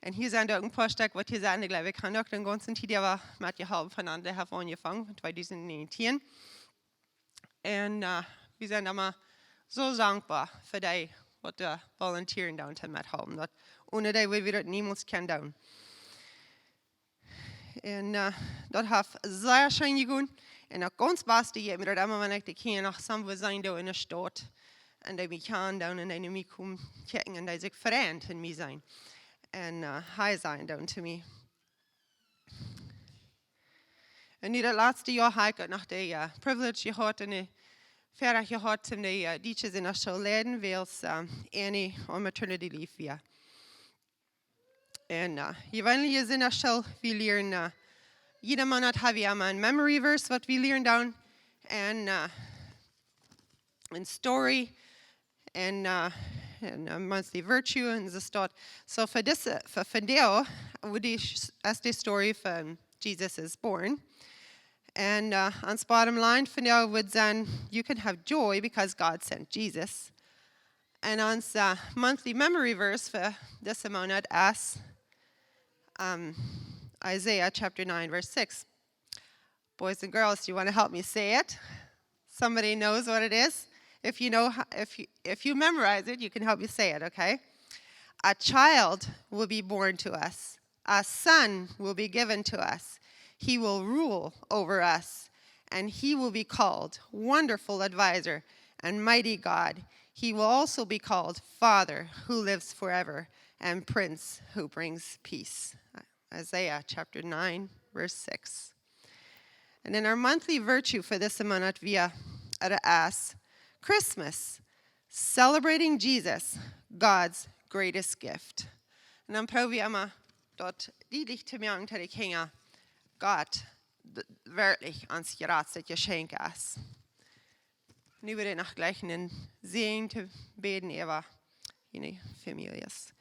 Un hia sent uk een poa Stekj waut hia sent, ekj jleew, ekj hab uk dän gaunzen Tiet äwa met jeholpen von dan daut dee haft aunjefongen, von tweedusent näajentieen. Un, äh, wie sent emma soo dankboa fa dee, waut de Volunteeren doonen un methalpen. Daut, onen dee wudd wie daut niemols kjennen doonen. Un, äh, daut haft sea scheen jegonen. Un daut gaunz baste jeit mie daut emma, wan ekj de Kjinja noch soo wada seenen doo enne Staut. Un dee mie kjanen doonen un dee no mie komen kjikjen un dee sikj freien aun mie seenen. Un, äh, hi sajen doonen to mie. Un nu daut latste Joa hab ekj uk noch de, äh, privilege jehaut un de Väarajcht jehaut, om de, äh, Dietsche Sindachschool to leiden, wiels, äh, Annie aun maternity leave wia. Un, äh, jeweenlich es Sindachschool, wie lieren, äh, jieda Moonat hab wie emma een memory verse, waut wie lieren doonen. Un, äh, een story. Un, äh, un, äh, monthly virtue un soo waut. So fa dise, fa, fa vondoag, would die, es de story von Jesus is born. Un, äh, ons bottom line vondoag would sennen, you can have joy because God sent Jesus. Un ons, äh, monthly memory verse fa dise Moonat es, um, Isaiah chapter nine, verse six. Boys and girls, do you wanna help me say it? Somebody knows what it is? If you know, ho-, if you, if you memorize it, you can help me say it, okay? A child will be born to us. A son will be given to us. He will rule over us, and he will be called Wonderful Advisor and Mighty God. He will also be called Father who lives forever and Prince who brings peace. Isaiah chapter nine, verse six. And then our monthly virtue for this month via, uh, as Christmas, celebrating Jesus, God's greatest gift. Un dan proow wie emma daut dietlich to moaken to de Kjinja, Gott, d-, werkjlich ons jratste Jeschenkj es. Nu woa wie noch jlikj een Säajen to bäden äwa june Famieljes.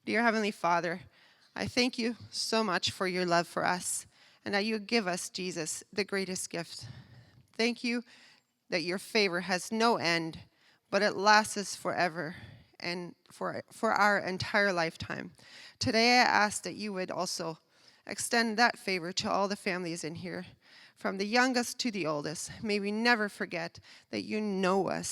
Dear Heavenly Father, I thank you so much for your love for us and that you give us Jesus, the greatest gift. Thank you that your favor has no end, but it lasts us forever and for, for our entire lifetime. Today I ask that you would also extend that favor to all the families in here. from the youngest to the oldest, may we never forget that you know us.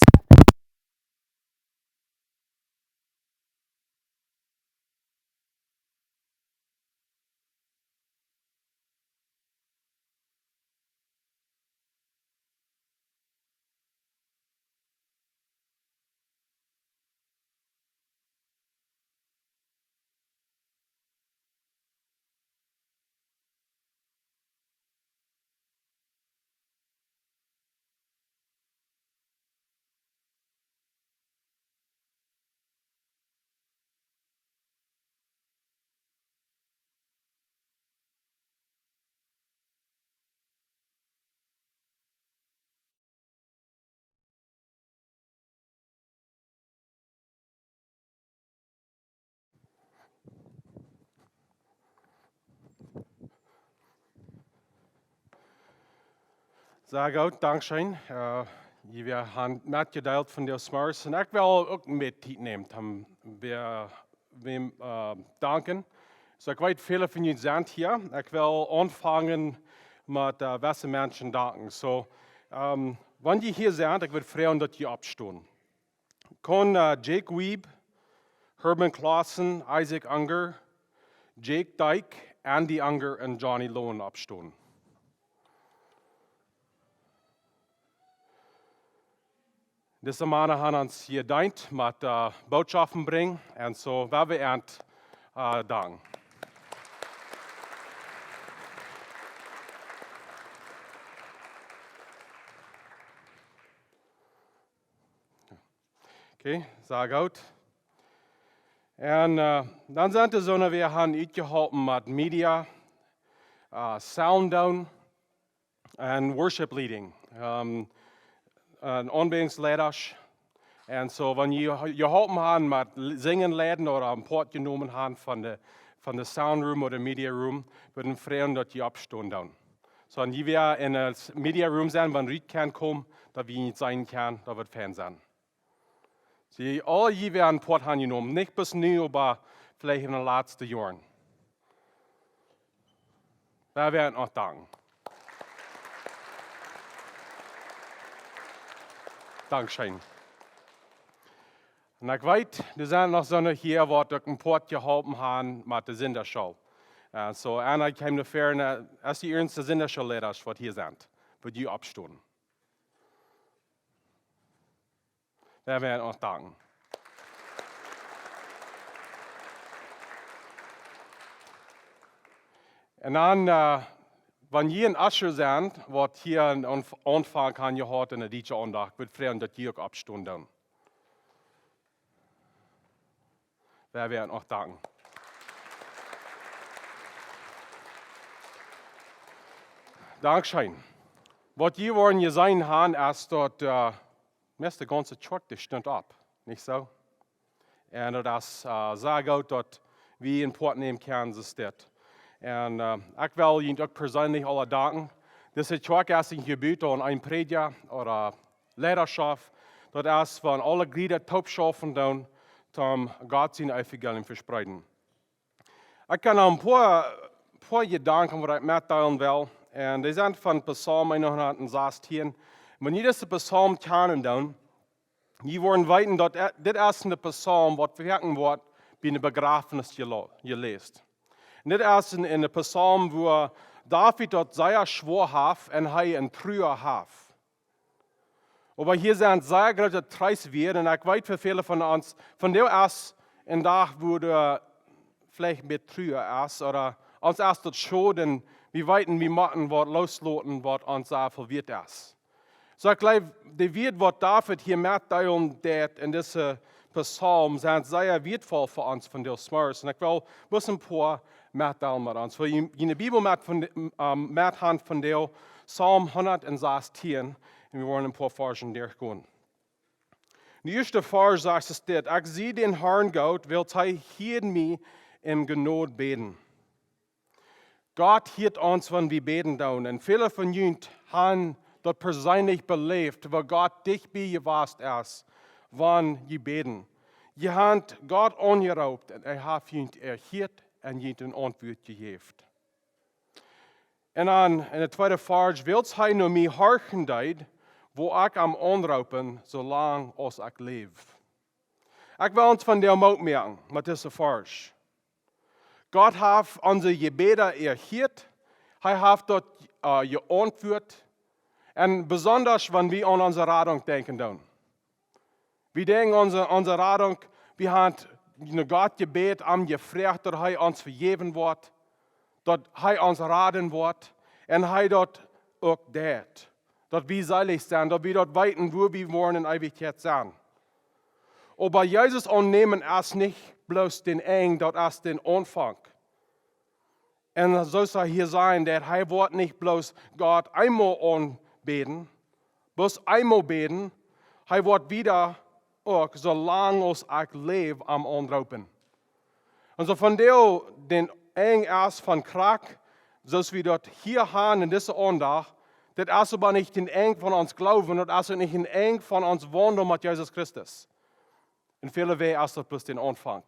Sea goot, dankscheen. Äh, jie haben metjedeelt von de Smars. Un ekj well uk een bät Tiet nämen, om wäa wäm, äh, danken. Soo, ekj weet, väle von junt sent hia. Ekj well aunfangen met, äh, wesse Menschen danken. Soo, ähm, wan jie hia sent, ekj wudd froagen, daut jie oppstonen. Kaun, äh, Jake Wiebe, Herman Klassen, Isaac Unger, Jake Dyke, Andy Unger un Johnny Lowen oppstonen? Dise Mana haben ons hia jedeent met, äh, Bootschoften brinjen. Un soo, well wie an, äh, danken. Okay, sea goot. Un, äh, dan sent doa soone, wäa haben utjeholpen met Media, äh, Sound doonen un Worship Leading, ähm, un Aunbädungsleida. Un soo, wan jie jeholpen haben met l-, sinjen leiden ooda een Poat jenomen haben von de, von de Sound Room ooda Media Room, wudd wie froagen, daut jie oppstonen doonen. Soo, wan jie wäa en de s-, Media Room sent, wan Riet kaun komen, daut wie junt seenen kjennen, daut wudd fein sennen. See, aul jie wäa een Poat haben jenomen, nich bloos nu, oba veleicht en de latste Joaren. Well wie an noch danken. Dankscheen. Un ekj weet, doa sent noch soone hia, waut uk een Poat jeholpen haben met de Sindachschool. Un soo, Anna, ekj kaun nu froagen, äh, aus dee ieeschte Sindachschoolleida, waut hia sent, wudd jie oppstonen? Well wie an noch danken. Un dan, äh, wan jie een Usher sent, waut hia een Aunf-, Aunfank haben jehaut en de Dietsche Aundacht, wudd froagen, daut jie uk oppstonen doonen. Well wie an noch danken. Dankscheen. Waut jie woaren jeseenen haben, es daut, äh, meist de gaunze Kjoakj, dee stunt opp, nich soo? Un daut es, äh, sea goot, daut wie een Poat nämen kjennen, soo es dit. Un, äh, ekj well junt uk perseenlich aule danken. Dise Kjoakj es nich jebut aun een Prädja ooda Leidaschoft. Daut es von aule Jlieda toop schaufen doonen, om Gott sien Evangelium vespreeden. Ekj kaun noch een poa, poa Jedanken, waut ekj metdeelen well. Un dee sent von Psalm hundatsastieen. Wan jie dise Psalm kjanen doonen, jie woaren weeten, daut e-, dit es een Psalm, waut werkjlich woat bie eene Bejrafnis jelo-, jeläst. Un dit es een, een Psalm, wua David daut sea schwoa haft un hee en Trua haft. Oba hia sent sea groote Treest wia, un ekj weet, fa väle von ons, vondoag es een Dach, wua doa veleicht mea Trua es, ooda ons es daut schod, un wie weeten, wie motten waut loosloten, waut ons sea väl wieet es. Soo, ekj jleew, de Wieed, waut David hia metdeelen deed en dise Psalm, sent sea wieetvoll fa ons vondoag zemorjes. Un ekj well bloos een poa metdeelen met ons. Well jie, jie de Bibel met von de, ähm, met haben vondoag, Psalm hundatsastieen, un wie woaren een poa Varzen derchgonen. De ieeschte Varsch sajcht es dit: "Ekj sie dän Harn goot, wiels hee hieed mie em Jnod bäden." Gott hieet ons, wan wie bäden doonen. Un väle von junt haben daut perseenlich beläft, woo Gott dicht bie jewast es, wan jie bäden. Jie haben Gott aunjeroopt un hee haft junt erhieet un junt eene Auntwuat jejäft. Un dan en de tweede Varsch: "Wiels hee no mie horchen deed, woa ekj am aunroopen, soo lang aus ekj läw." Ekj well ons vondoag Moot moaken met dise Varsch. Gott haft onse Jebäda erhieet. Hee haft daut, äh, jeauntwuat. Un besonda, wan wie aun onse Radunk denkjen doonen. Wie denkjen aun onse, onse Radunk, wie haben no Gott jebät, am jefroacht, daut hee ons vejäwen woat, daut hee ons raden woat, un hee daut uk deed. Daut wie seelich sent, daut wie daut weeten, wua wie woaren en Eewichkjeit sennen. Oba Jesus aunnämen es nich bloos dän Enj, daut es dän Aunfank. Un soo saul hia sennen, daut hee woat nich bloos Gott eemol aunbäden, bloos eemol bäden, hee woat wieda uk, soo lang aus ekj läw, am aunroopen. Un soo vondoag dän Enj es von Krakjt, soo aus wie daut hia haben en dise Aundacht, daut es oba nich dän Enj von ons Gloowen, daut es uk nich dän Enj von ons Waundel met Jesus Christus. En väle Wäaj es daut bloos dän Aunfank.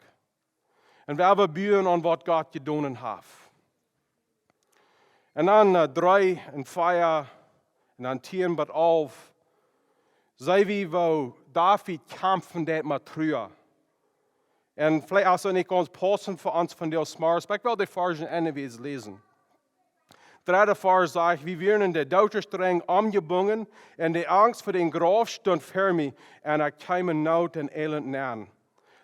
Un wie woaren buen aun waut Gott jedonen haft. Un dan, äh, dree un vea un dan tieen bat alf, see wie, woo David kjamfen deed met Trua. Un veleicht es daut nich gaunz paussent fa ons vondoag zemorjes, oba ekj well de Varsch eenjemol läsen. Dredde Varsch sajcht: "Wie wieren en de Doodesstrenj aunjebungen, un de Angst fa dän Grauf stunt ver mie, un ekj kjeem en Noot un Elend nenn.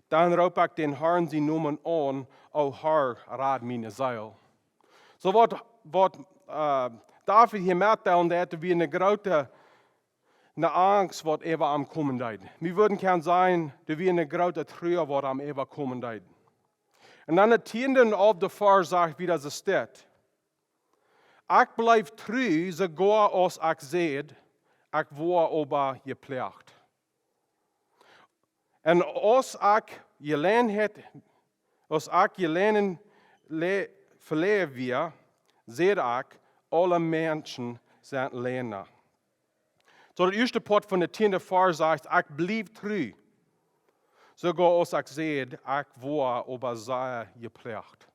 Dan roopt ekj dän Harn sienen Nomen aun: O Har, rad miene Seel." Soo waut, waut, äh, David hia metdeelen deed, daut wia eene groote, eene Angst, waut äwa am komen deed. Wie wudden kjennen sajen, daut wia eene groote Trua, waut am äwa komen deed. Un dan de tieende un alfte Varsch sajcht, woo daut steit: "Ekj bleef tru, soogoa aus ekj säd, ekj woa oba jeploagt. Un aus ekj Jeläajenheit, aus ekj Jeläajen le-, veläajent wia, säd ekj: Aule Menschen sent Läajna." Soo, daut ieeschte Poat von de tieende Varsch sajcht: "Ekj bleef tru, soogoa aus ekj säd, ekj woa oba sea jeploagt."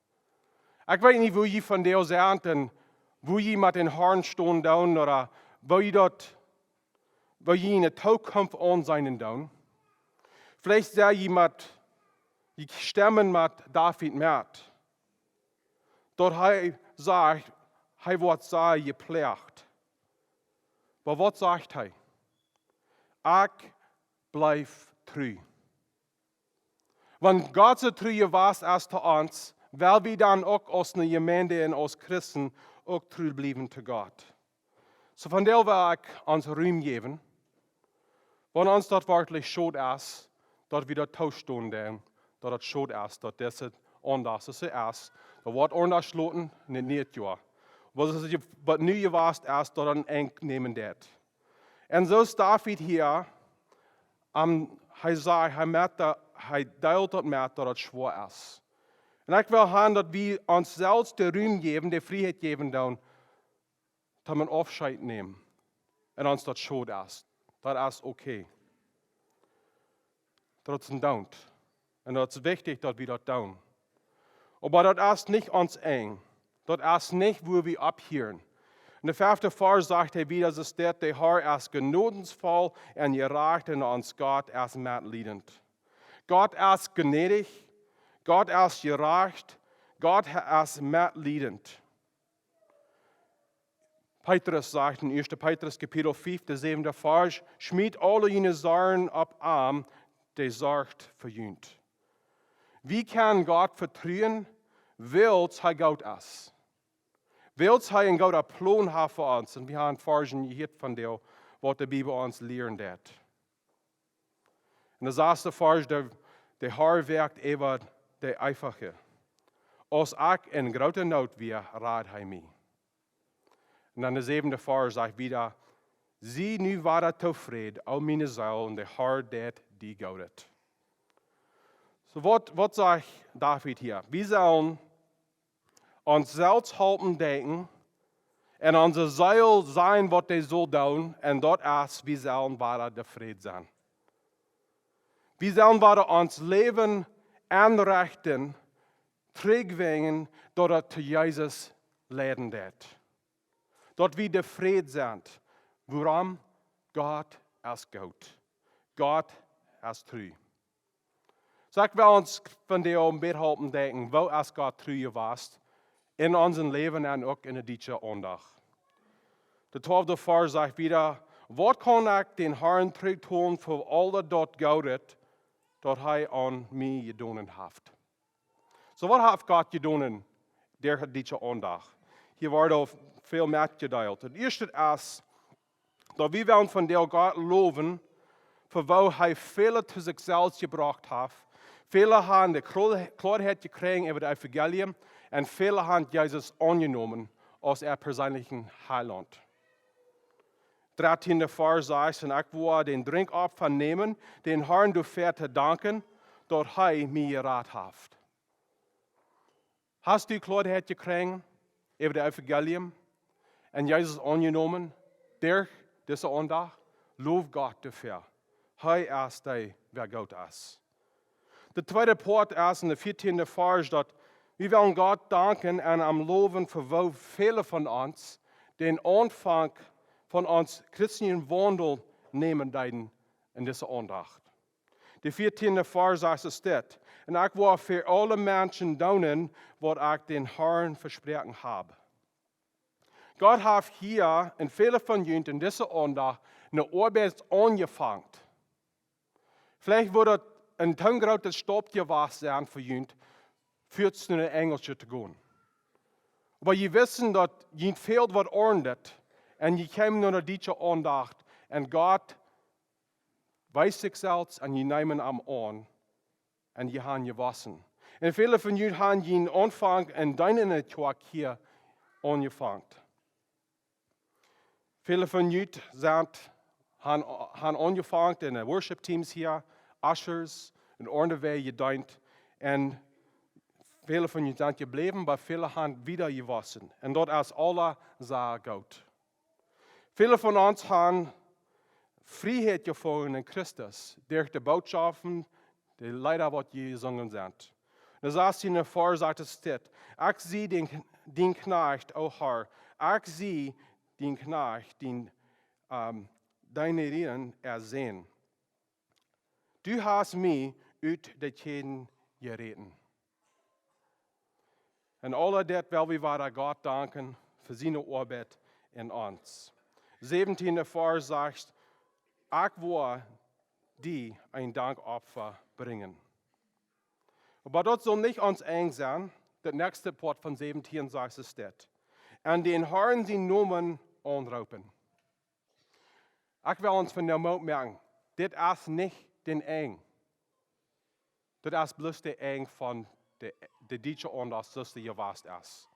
Ekj weet nich, wua jie vondoag sent un wua jie met dän Harn stonen doonen, ooda wua jie daut, wua jie enne Tookunft aunseenen doonen. Veleicht sent jie met, jie stemmen met David met, daut hee sajcht, hee woat sea jeploagt. Oba waut sajcht hee? "Ekj bleef tru." Wan Gott soo tru jewast es to ons, well wie dan uk aus eene Jemeent un aus Christen uk tru bliewen to Gott? Soo vondoag well ekj ons Rum jäwen, wan ons daut werkjlich schod es, daut wie daut toostonen doonen, daut daut schod es, daut dise Aundacht soo es, daut woat aundasch loten, nich, nich, jo. Waut es je-, waut nu jewast es, daut een Enj nämen deed. Un soo aus David hia, am, hee säd, hee met de, hee deelt daut met, daut daut schwoa es. Un ekj well haben, daut wie ons selfst de Rum jäwen, de Frieheit jäwen doonen, daut wie Aufscheet nämen. Un ons daut schod es. Daut es okay. Daut es een Doonen. Un daut es wichtich, daut wie daut doonen. Oba daut es nich ons Enj. Daut es nich, wua wie opphieren. En de fefte Varsch sajcht hee wada, soo steit: "De Har es jnodensvoll un jerajcht un ons Gott es metliedent." Gott es jnädich, Gott es jerajcht, Gott es metliedent. Petrus sajcht en ieeschte Petrus Kapitel fiew, de säwende Varsch: "Schmiet aule june Sorjen opp am, dee sorcht fa junt." Wie kjennen Gott vetruen, wiels hee goot es. Wiels hee een gooda Plon haft fa ons. Un wie haben Varschen jehieet vondoag, waut de Bibel ons lieren deit. En de sasste Varsch, de, de Har woakt äwa de Eefache. "Aus ekj en groote Noot wia, rad hee mie." Un dan de säwende Varsch sajcht wada: "Sie nu wada tofräd, o miene Seel, un de Har deit die Goodet." Soo waut, waut sajcht David hia? Wie sellen ons selfst halpen denkjen un onse Seel sajen, waut dee saul doonen, un daut es, wie sellen wada tofräd sennen. Wie sellen wada ons Läwen enrechten, trigjbrinjen, daut et to Jesus leiden deit. Daut wie tofräd sent, wuarom? Gott es goot. Gott es tru. Soo ekj well ons vondoag een bät halpen denkjen, woo es Gott tru jewast en ons Läwen un uk en de dietsche Aundacht? De twalfte Varsch sajcht wieda: Waut kaun ekj dän Harn trigj toolen fa aul daut Goodet, daut hee aun mie jedonen haft? Soo, waut haft Gott jedonen derch de dietsche Aundacht? Hia woat aul väl metjedeelt. Daut ieeschte es, daut wie wellen vondoag Gott lowen fa woo hee väle to sikj selfst jebrocht haft. Väle haben de Klo-, Kloarheit jekjräajen äwa daut Evangelium un väle haben Jesus aunjenomen aus äa perseenlichen Heilaunt. Dartieende Varsch sajcht: Un ekj woa dän Drinkopfa nämen, dän Harn doafäa to danken, daut hee mie jerat haft. Hast du Kloarheit jekjräajen äwa daut Evangelium un Jesus aunjenomen derch dise Aundacht? Low Gott doafäa. Hee es dee, wäa goot es. De tweede Poat es en de vieetieende Varsch, daut wie wellen Gott danken un am lowen fa woo väle von ons dän Aunfank von ons christeljen Waundel nämen deeden en dise Aundacht. De vieetieende Varsch sajcht es dit: Un ekj woa fa aule Menschen doonen, waut ekj dän Harn vesproaken hab. Gott haft hia en väle von junt en dise Aundacht eene Oabeit aunjefongen. Veleicht wudd daut een too grootet Stap jewast sennen fa junt, fuaz no de Enjlische to gonen. Oba jie wissen, daut junt fält waut aundret, un jie kjeemen no de dietsche Aundacht, un Gott wiest sikj selfst un jie neemen am aun, un jie haben jewossen. Un väle von junt haben jun Aunfank en deenen Kjoakj hia aunjefongen. Väle von junt sent, haben, haben aunjefongen en de Worship Teams hia, Ushers, un aundre Wäaj jedeent. Un väle von junt sent jebläwen, oba väle haben wieda jewossen. Un daut es aules sea goot. Väle von ons haben Frieheit jefungen en Christus derch de Bootschoften, de Leeda, waut hia jesungen sent. De sastiende Varsch sajcht es dit: Ekj sie dien, dien Kjnajcht, o Herr, ekj sie dien Kjnajcht, dien, ähm, dien Rieden äa Sän. Du hast mie ut de Kjäden jeräden. Un aule dit well wie wada Gott danken fa siene Oabeit en ons. Säwentieende Varsch sajcht: Ekj woa die een Dankopfa brinjen. Oba daut saul nich ons Enj sennen. Daut näakjste Poat von säwentieen sajcht es dit: Un dän Harn sienen Nomen aunroopen. Ekj well ons vondoag Moot moaken. Dit es nich daut Enj. Daut es bloos daut Enj von de, de dietsche Aundacht, soo aus dee jewast es.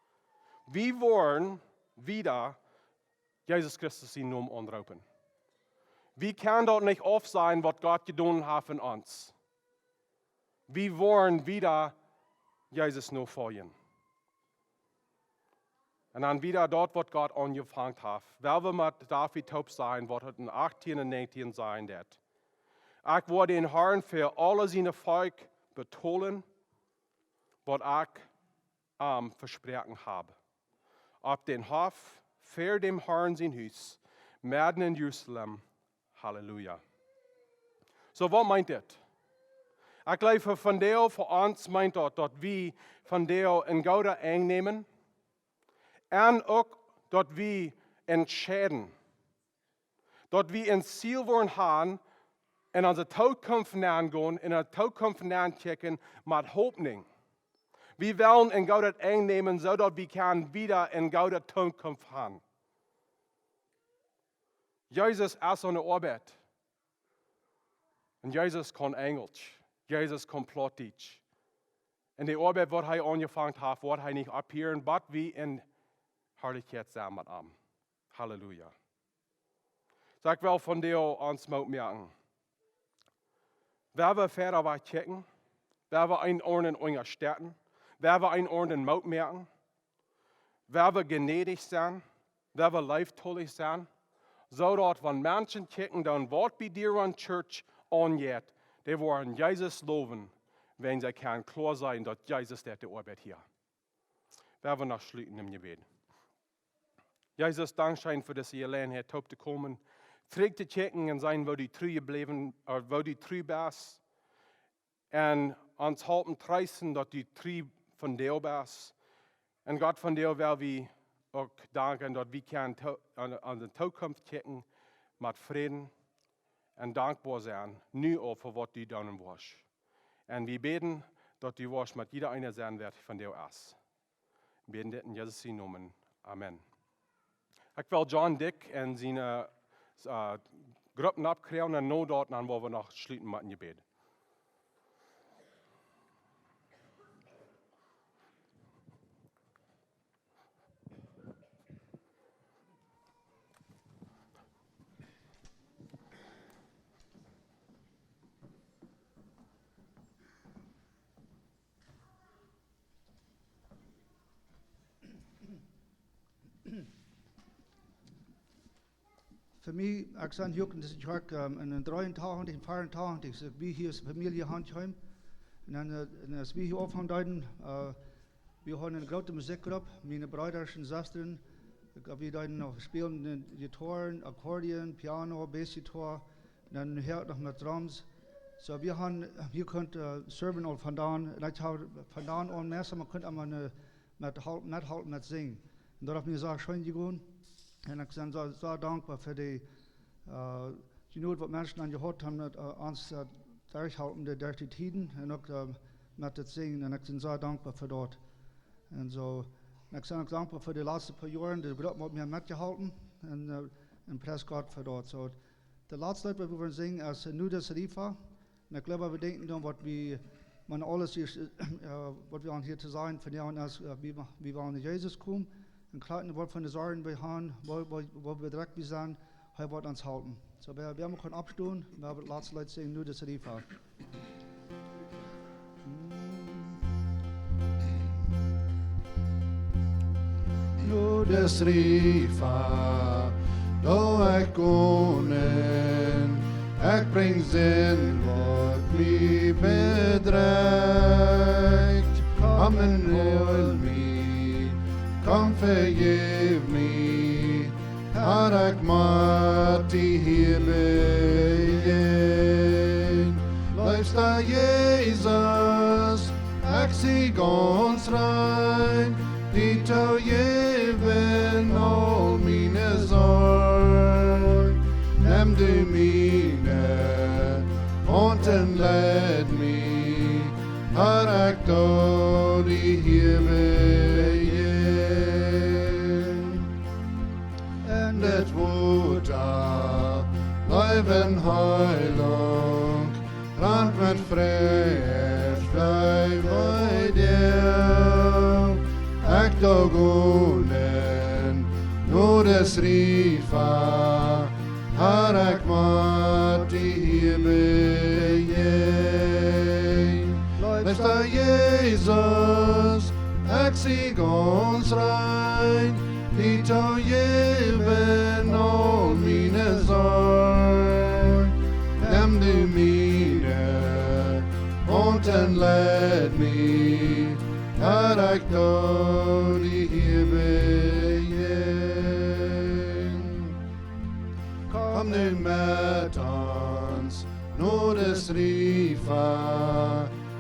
Wie woaren wieda Jesus Christus sienen Nomen aunroopen. Wie kjennen daut nich aufsajen, waut Gott jedonen haft en ons. Wie woaren wieda Jesus nofoljen. Un dan wieda daut, waut Gott aunjefongen haft. Well wie met David toop sennen, waut et en achtieen un näajentieen sajcht dit: Ekj woa dän Harn fa aule siene Volkj betolen, waut ekj am vesproaken hab. Opp dän Hoff, ver däm Harn sien Hus, medden en Jerusalem. Halleluja. Soo, waut meent dit? Ekj jleew, fa vondoag, fa ons meent daut, daut wie vondoag een goodet Enj nämen un uk daut wie entscheiden, daut wie een Ziel woaren haben, en onse Tookunft nengonen, en de Tookunft nenkjikjen met Hopninj. Wie wellen een goodet Enj nämen, soo daut wie kjennen wieda eene goode Tookunft haben. Jesus es aune Oabeit. Un Jesus kaun Enjelsch. Jesus kaun Plautdietsch. Un de Oabeit, waut hee aunjefongen haft, woat hee nich opphieren, bat wie en Harlichkjeit sent met am. Halleluja. Soo, ekj well vondoag ons Moot moaken. Wie woaren wieda wajch kjikjen. Wie woaren een aundren unjastetten. Wie woaren een aundren Moot moaken. Wie woaren jnädich sennen. Wie woaren leeftolich sennen. Soo daut, wan Menschen kjikjen, dan waut bie dee aun Church aunjeit, dee woaren Jesus lowen, wan see kjennen kloa seenen, daut Jesus deit de Oabeit hia. Wie woaren noch schluten em Jebäd. Jesus, dankscheen fa dise Jeläajenheit, toop to komen, trigj to checken un seenen, woo du tru jebläwen, äh, woo du tru best. Un ons halpen treesten, daut du tru vondoag best. Un Gott, vondoag well wie uk danken, daut wie kjennen to-, aun, aun de Tookunft checken met Fräd un dankboa sennen, nu aul fa waut du doonen woascht. Un wie bäden, daut du woascht met jieda eena sennen, waut vondoag es. Wie bäden dit en Jesus sienen Nomen. Amen. Ekj well John Dyck un siene, äh, Gruppen oppkjrieen un no daut, dan woa wie noch schluten met een Jebäd. Fa mie, ekj sie hia uk en dise Kjoakj, ähm, en de dreeuntachentich un veeruntachentich, soo aus wie hia aus Famielje hanjeemen. Un dan, äh, un aus wie hia aunfangen deeden, äh, wie hauden eene groote Musikjgrupp, miene Breeda un Sestren, ekj, wie deeden noch spälen, äh, Jittoaren, Akkordeon, Piano, Bassjittoa, un dan hia noch met Drums. Soo, wie hauden, wie kunnen, äh, serven aul von dan, un ekj hab von dan aun meist, maun kunn emma ne, met hal-, methalpen met sinjen. Un daut haft mie sea scheen jegonen. Un ekj sie sea, sea dankboa fa dee, äh, Jnod waut Menschen dan jehaut haben met, äh, ons, äh, derchhalpen, de, derch dee Tieden. Un uk, äh, met daut Sinjen. Un ekj sie sea dankboa fa daut. Un soo, un ekj sie uk dankboa fa de latste poa Joaren, de Grupp waut mie metjeholpen. Un, äh, un pries Gott fa daut. Soo, de latste Leet waut wie wellen sinjen es, äh, Nudes Rifa. Un ekj jleew, wie denkjen dan, waut wie, wan aules es, äh, waut wie aun hia to sajen, von hia aun es, äh, wie, wie wellen no Jesus komen. Un kjrieen waut von de Sorjen wie haben, woo, woo, woo bedrekjt wie sent, hee woat ons halpen. Soo, wie, wie kjennen oppstonen, wie haben daut latste Leet sinjen, Nudes Rifa. Nudes Rifa, doa ekj gonen, ekj brinj Sind waut mie bedrekjt. Komm un heil mie, komm vejeff mie, Har, ekj mott die hia bejäajnen. Leefsta Jesus, ekj sie gaunz rein, die to jäwen aul miene Sorj. Nem du miene Haunt un leid mie, Har, ekj doo die hia bejäajnen. En dit Wota, Leew un Heilunk, rant met Freid, Freid bie die. Ekj doo gonen, Nudes Rifa, Har, ekj mott die hia bejäajnen. Leefsta Jesus, ekj sie gaunz rein, die to jäwen aul miene Sorj. Nem du miene Haunt un leid mie, Har, ekj doo die hia bejäajnen. Komm nu met ons, Nudes Rifa,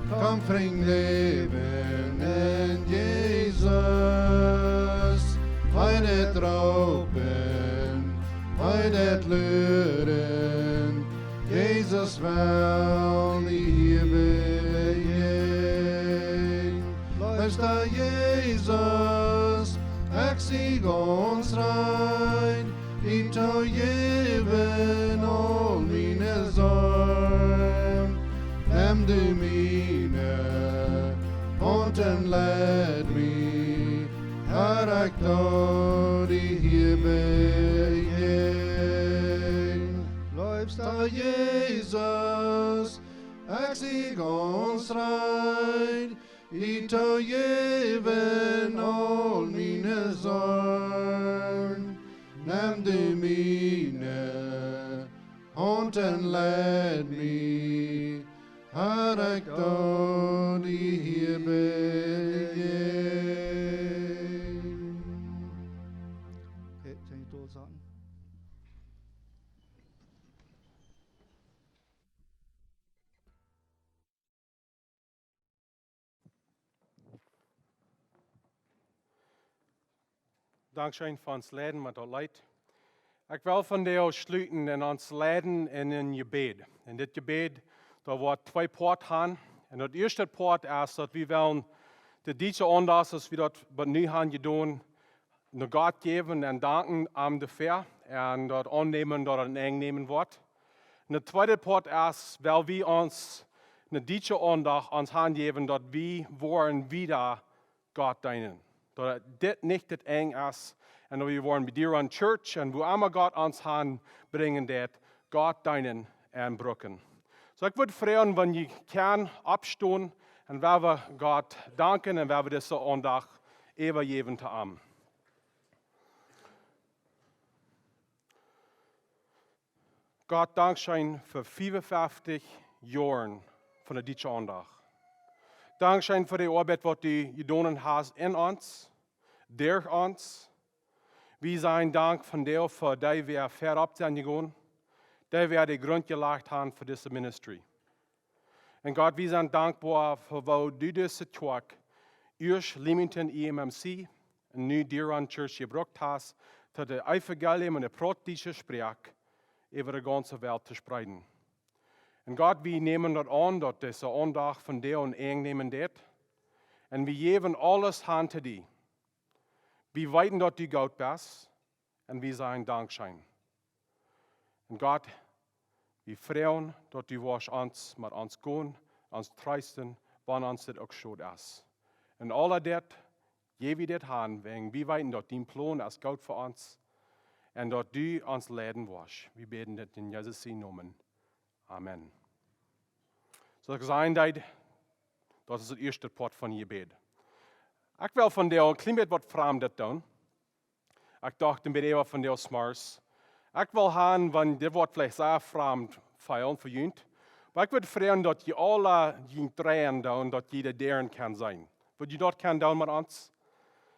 komm brinj Läwen en Jesus. Bie dit Roopen, bie dit Luren, Jesus well die hia bejäajnen. Leefsta Jesus, ekj sie gaunz rein, die to jäwen aul miene Sorj. Nem du miene Haunt un leid mie, Har, ekj doo die hia bejäajnen. Leefsta Jesus, ekj sie gaunz rein, die to jäwen aul miene Sorj. Nem du miene Haunt un leid mie, Har, ekj doo die hia bejäajnen. Okay, Dankscheen fa ons Leiden met daut Leet. Ekj well vondoag schluten en ons Leiden en een Jebäd. En dit Jebäd, doa woat twee Poat han. En daut ieeschte Poat es daut wie wellen de dietsche Aundacht, aus wie daut bat nu han jedonen, no Gott jäwen en danken am doafäa en daut aunnämen daut et een Enj nämen woat. En de tweede Poat es, well wie ons ne dietsche Aundacht ons hanjäwen daut wie woaren wieda Gott deenen. Daut dit nich daut Enj es en daut wie woaren bie Deron Church en wua emma Gott ons han brinjen deit, Gott deenen en brucken. Soo ekj wudd froagen wan jie kjennen oppstonen en well wie Gott danken en well wie dise Aundacht äwajäwen to am. Gott, dankscheen fa fiefunfeftich Joaren von de dietsche Aundacht. Dankscheen fa de Oabeit waut du jedonen hast en ons, derch ons. Wie sajen dank vondoag fa dee wäa väaropp sent jegonen, dee wäa de Grunt jelajcht han fa dise ministry. En Gott, wie sent dankboa fa woo du dise Kjoakj, ieescht Leamington E M M C en nu Deron Church jebrukt hast, daut de Evangelium en de plautdietsche Sproak äwa de gaunze Welt to spreeden. En Gott, wie nämen daut aun daut dise Aundacht vondoag een Enj nämen deit. En wie jäwen aules han to die. Wie weeten daut du goot best en wie sajen dankscheen. En Gott, wie froagen daut du woascht ons met ons gonen, ons treesten, wan ons dit uk schwoa es. En aul dit jäw wie dit han, wäajen wie weeten daut dien Plon es goot fa ons en daut du ons leiden woascht. Wie bäden dit en Jesus sien Nomen. Amen. Soo aus ekj sajen deed, daut es daut ieeschte Poat von Jebäd. Ekj well vondoag een kjlien bät waut Framdet doonen. Ekj docht een bät äwa vondoag zemorjes, ekj well han, wan dit woat veleicht sea framd feelen fa junt, oba ekj wudd froagen daut jie aula junt dreien doonen daut jie de Dären kjennen seenen. Wudd jie daut kjennen doonen met ons?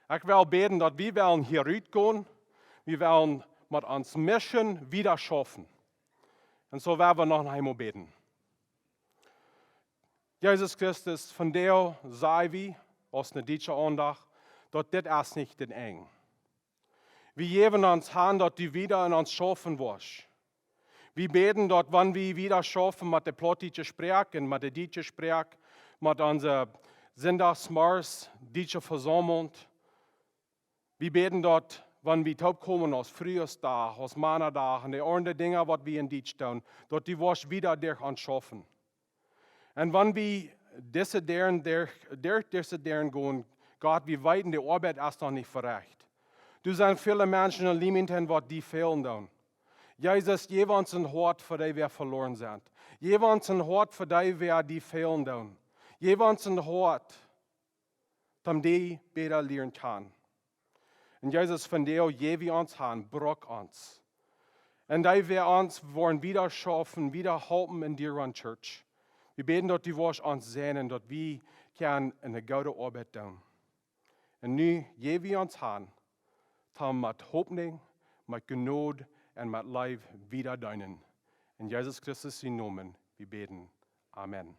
Ekj well bäden daut wie wellen hia rutgonen, wie wellen met ons Mission wieda schaufen. En soo well wie noch eemol bäden. Jesus Christus, vondoag saj wie aus ne dietsche Aundacht daut dit es nich daut Enj. Wie jäwen ons han daut du wieda en ons schaufen woascht. Wie bäden daut wan wie wieda schaufen met de plautdietsche Sproak en met de dietsche Sproak, met onse Sindachsmorjes dietsche Vesaumlunk, wie bäden daut wan wie toopkomen aus Fruesdach, aus Manadach en de aundre Dinja waut wie en Dietsch doonen, daut du woascht wieda derch ons schaufen. En wan wie dise Dären, derch, derch dise Dären gonen, Gott, wie weeten de Oabeit es noch nich verecht. Doa sent väle Menschen en Leamington waut die fälen doonen. Jesus, jäw ons een Hoat fa dee wäa veloaren sent. Jäw ons een Hoat fa dee wäa die fälen doonen. Jäw ons een Hoat toom die bäta lieren kjanen. En Jesus, vondoag jäw wie ons han, bruk ons. En dee wäa ons woaren wieda schaufen, wieda halpen en Deron Church. Wie bäden daut du woascht ons säajnen daut wie kjennen ne goode Oabeit doonen. En nu jäw wie ons han, toom met Hopninj, met Jnod en met Leew wieda deenen. En Jesus Christus sien Nomen wie bäden. Amen.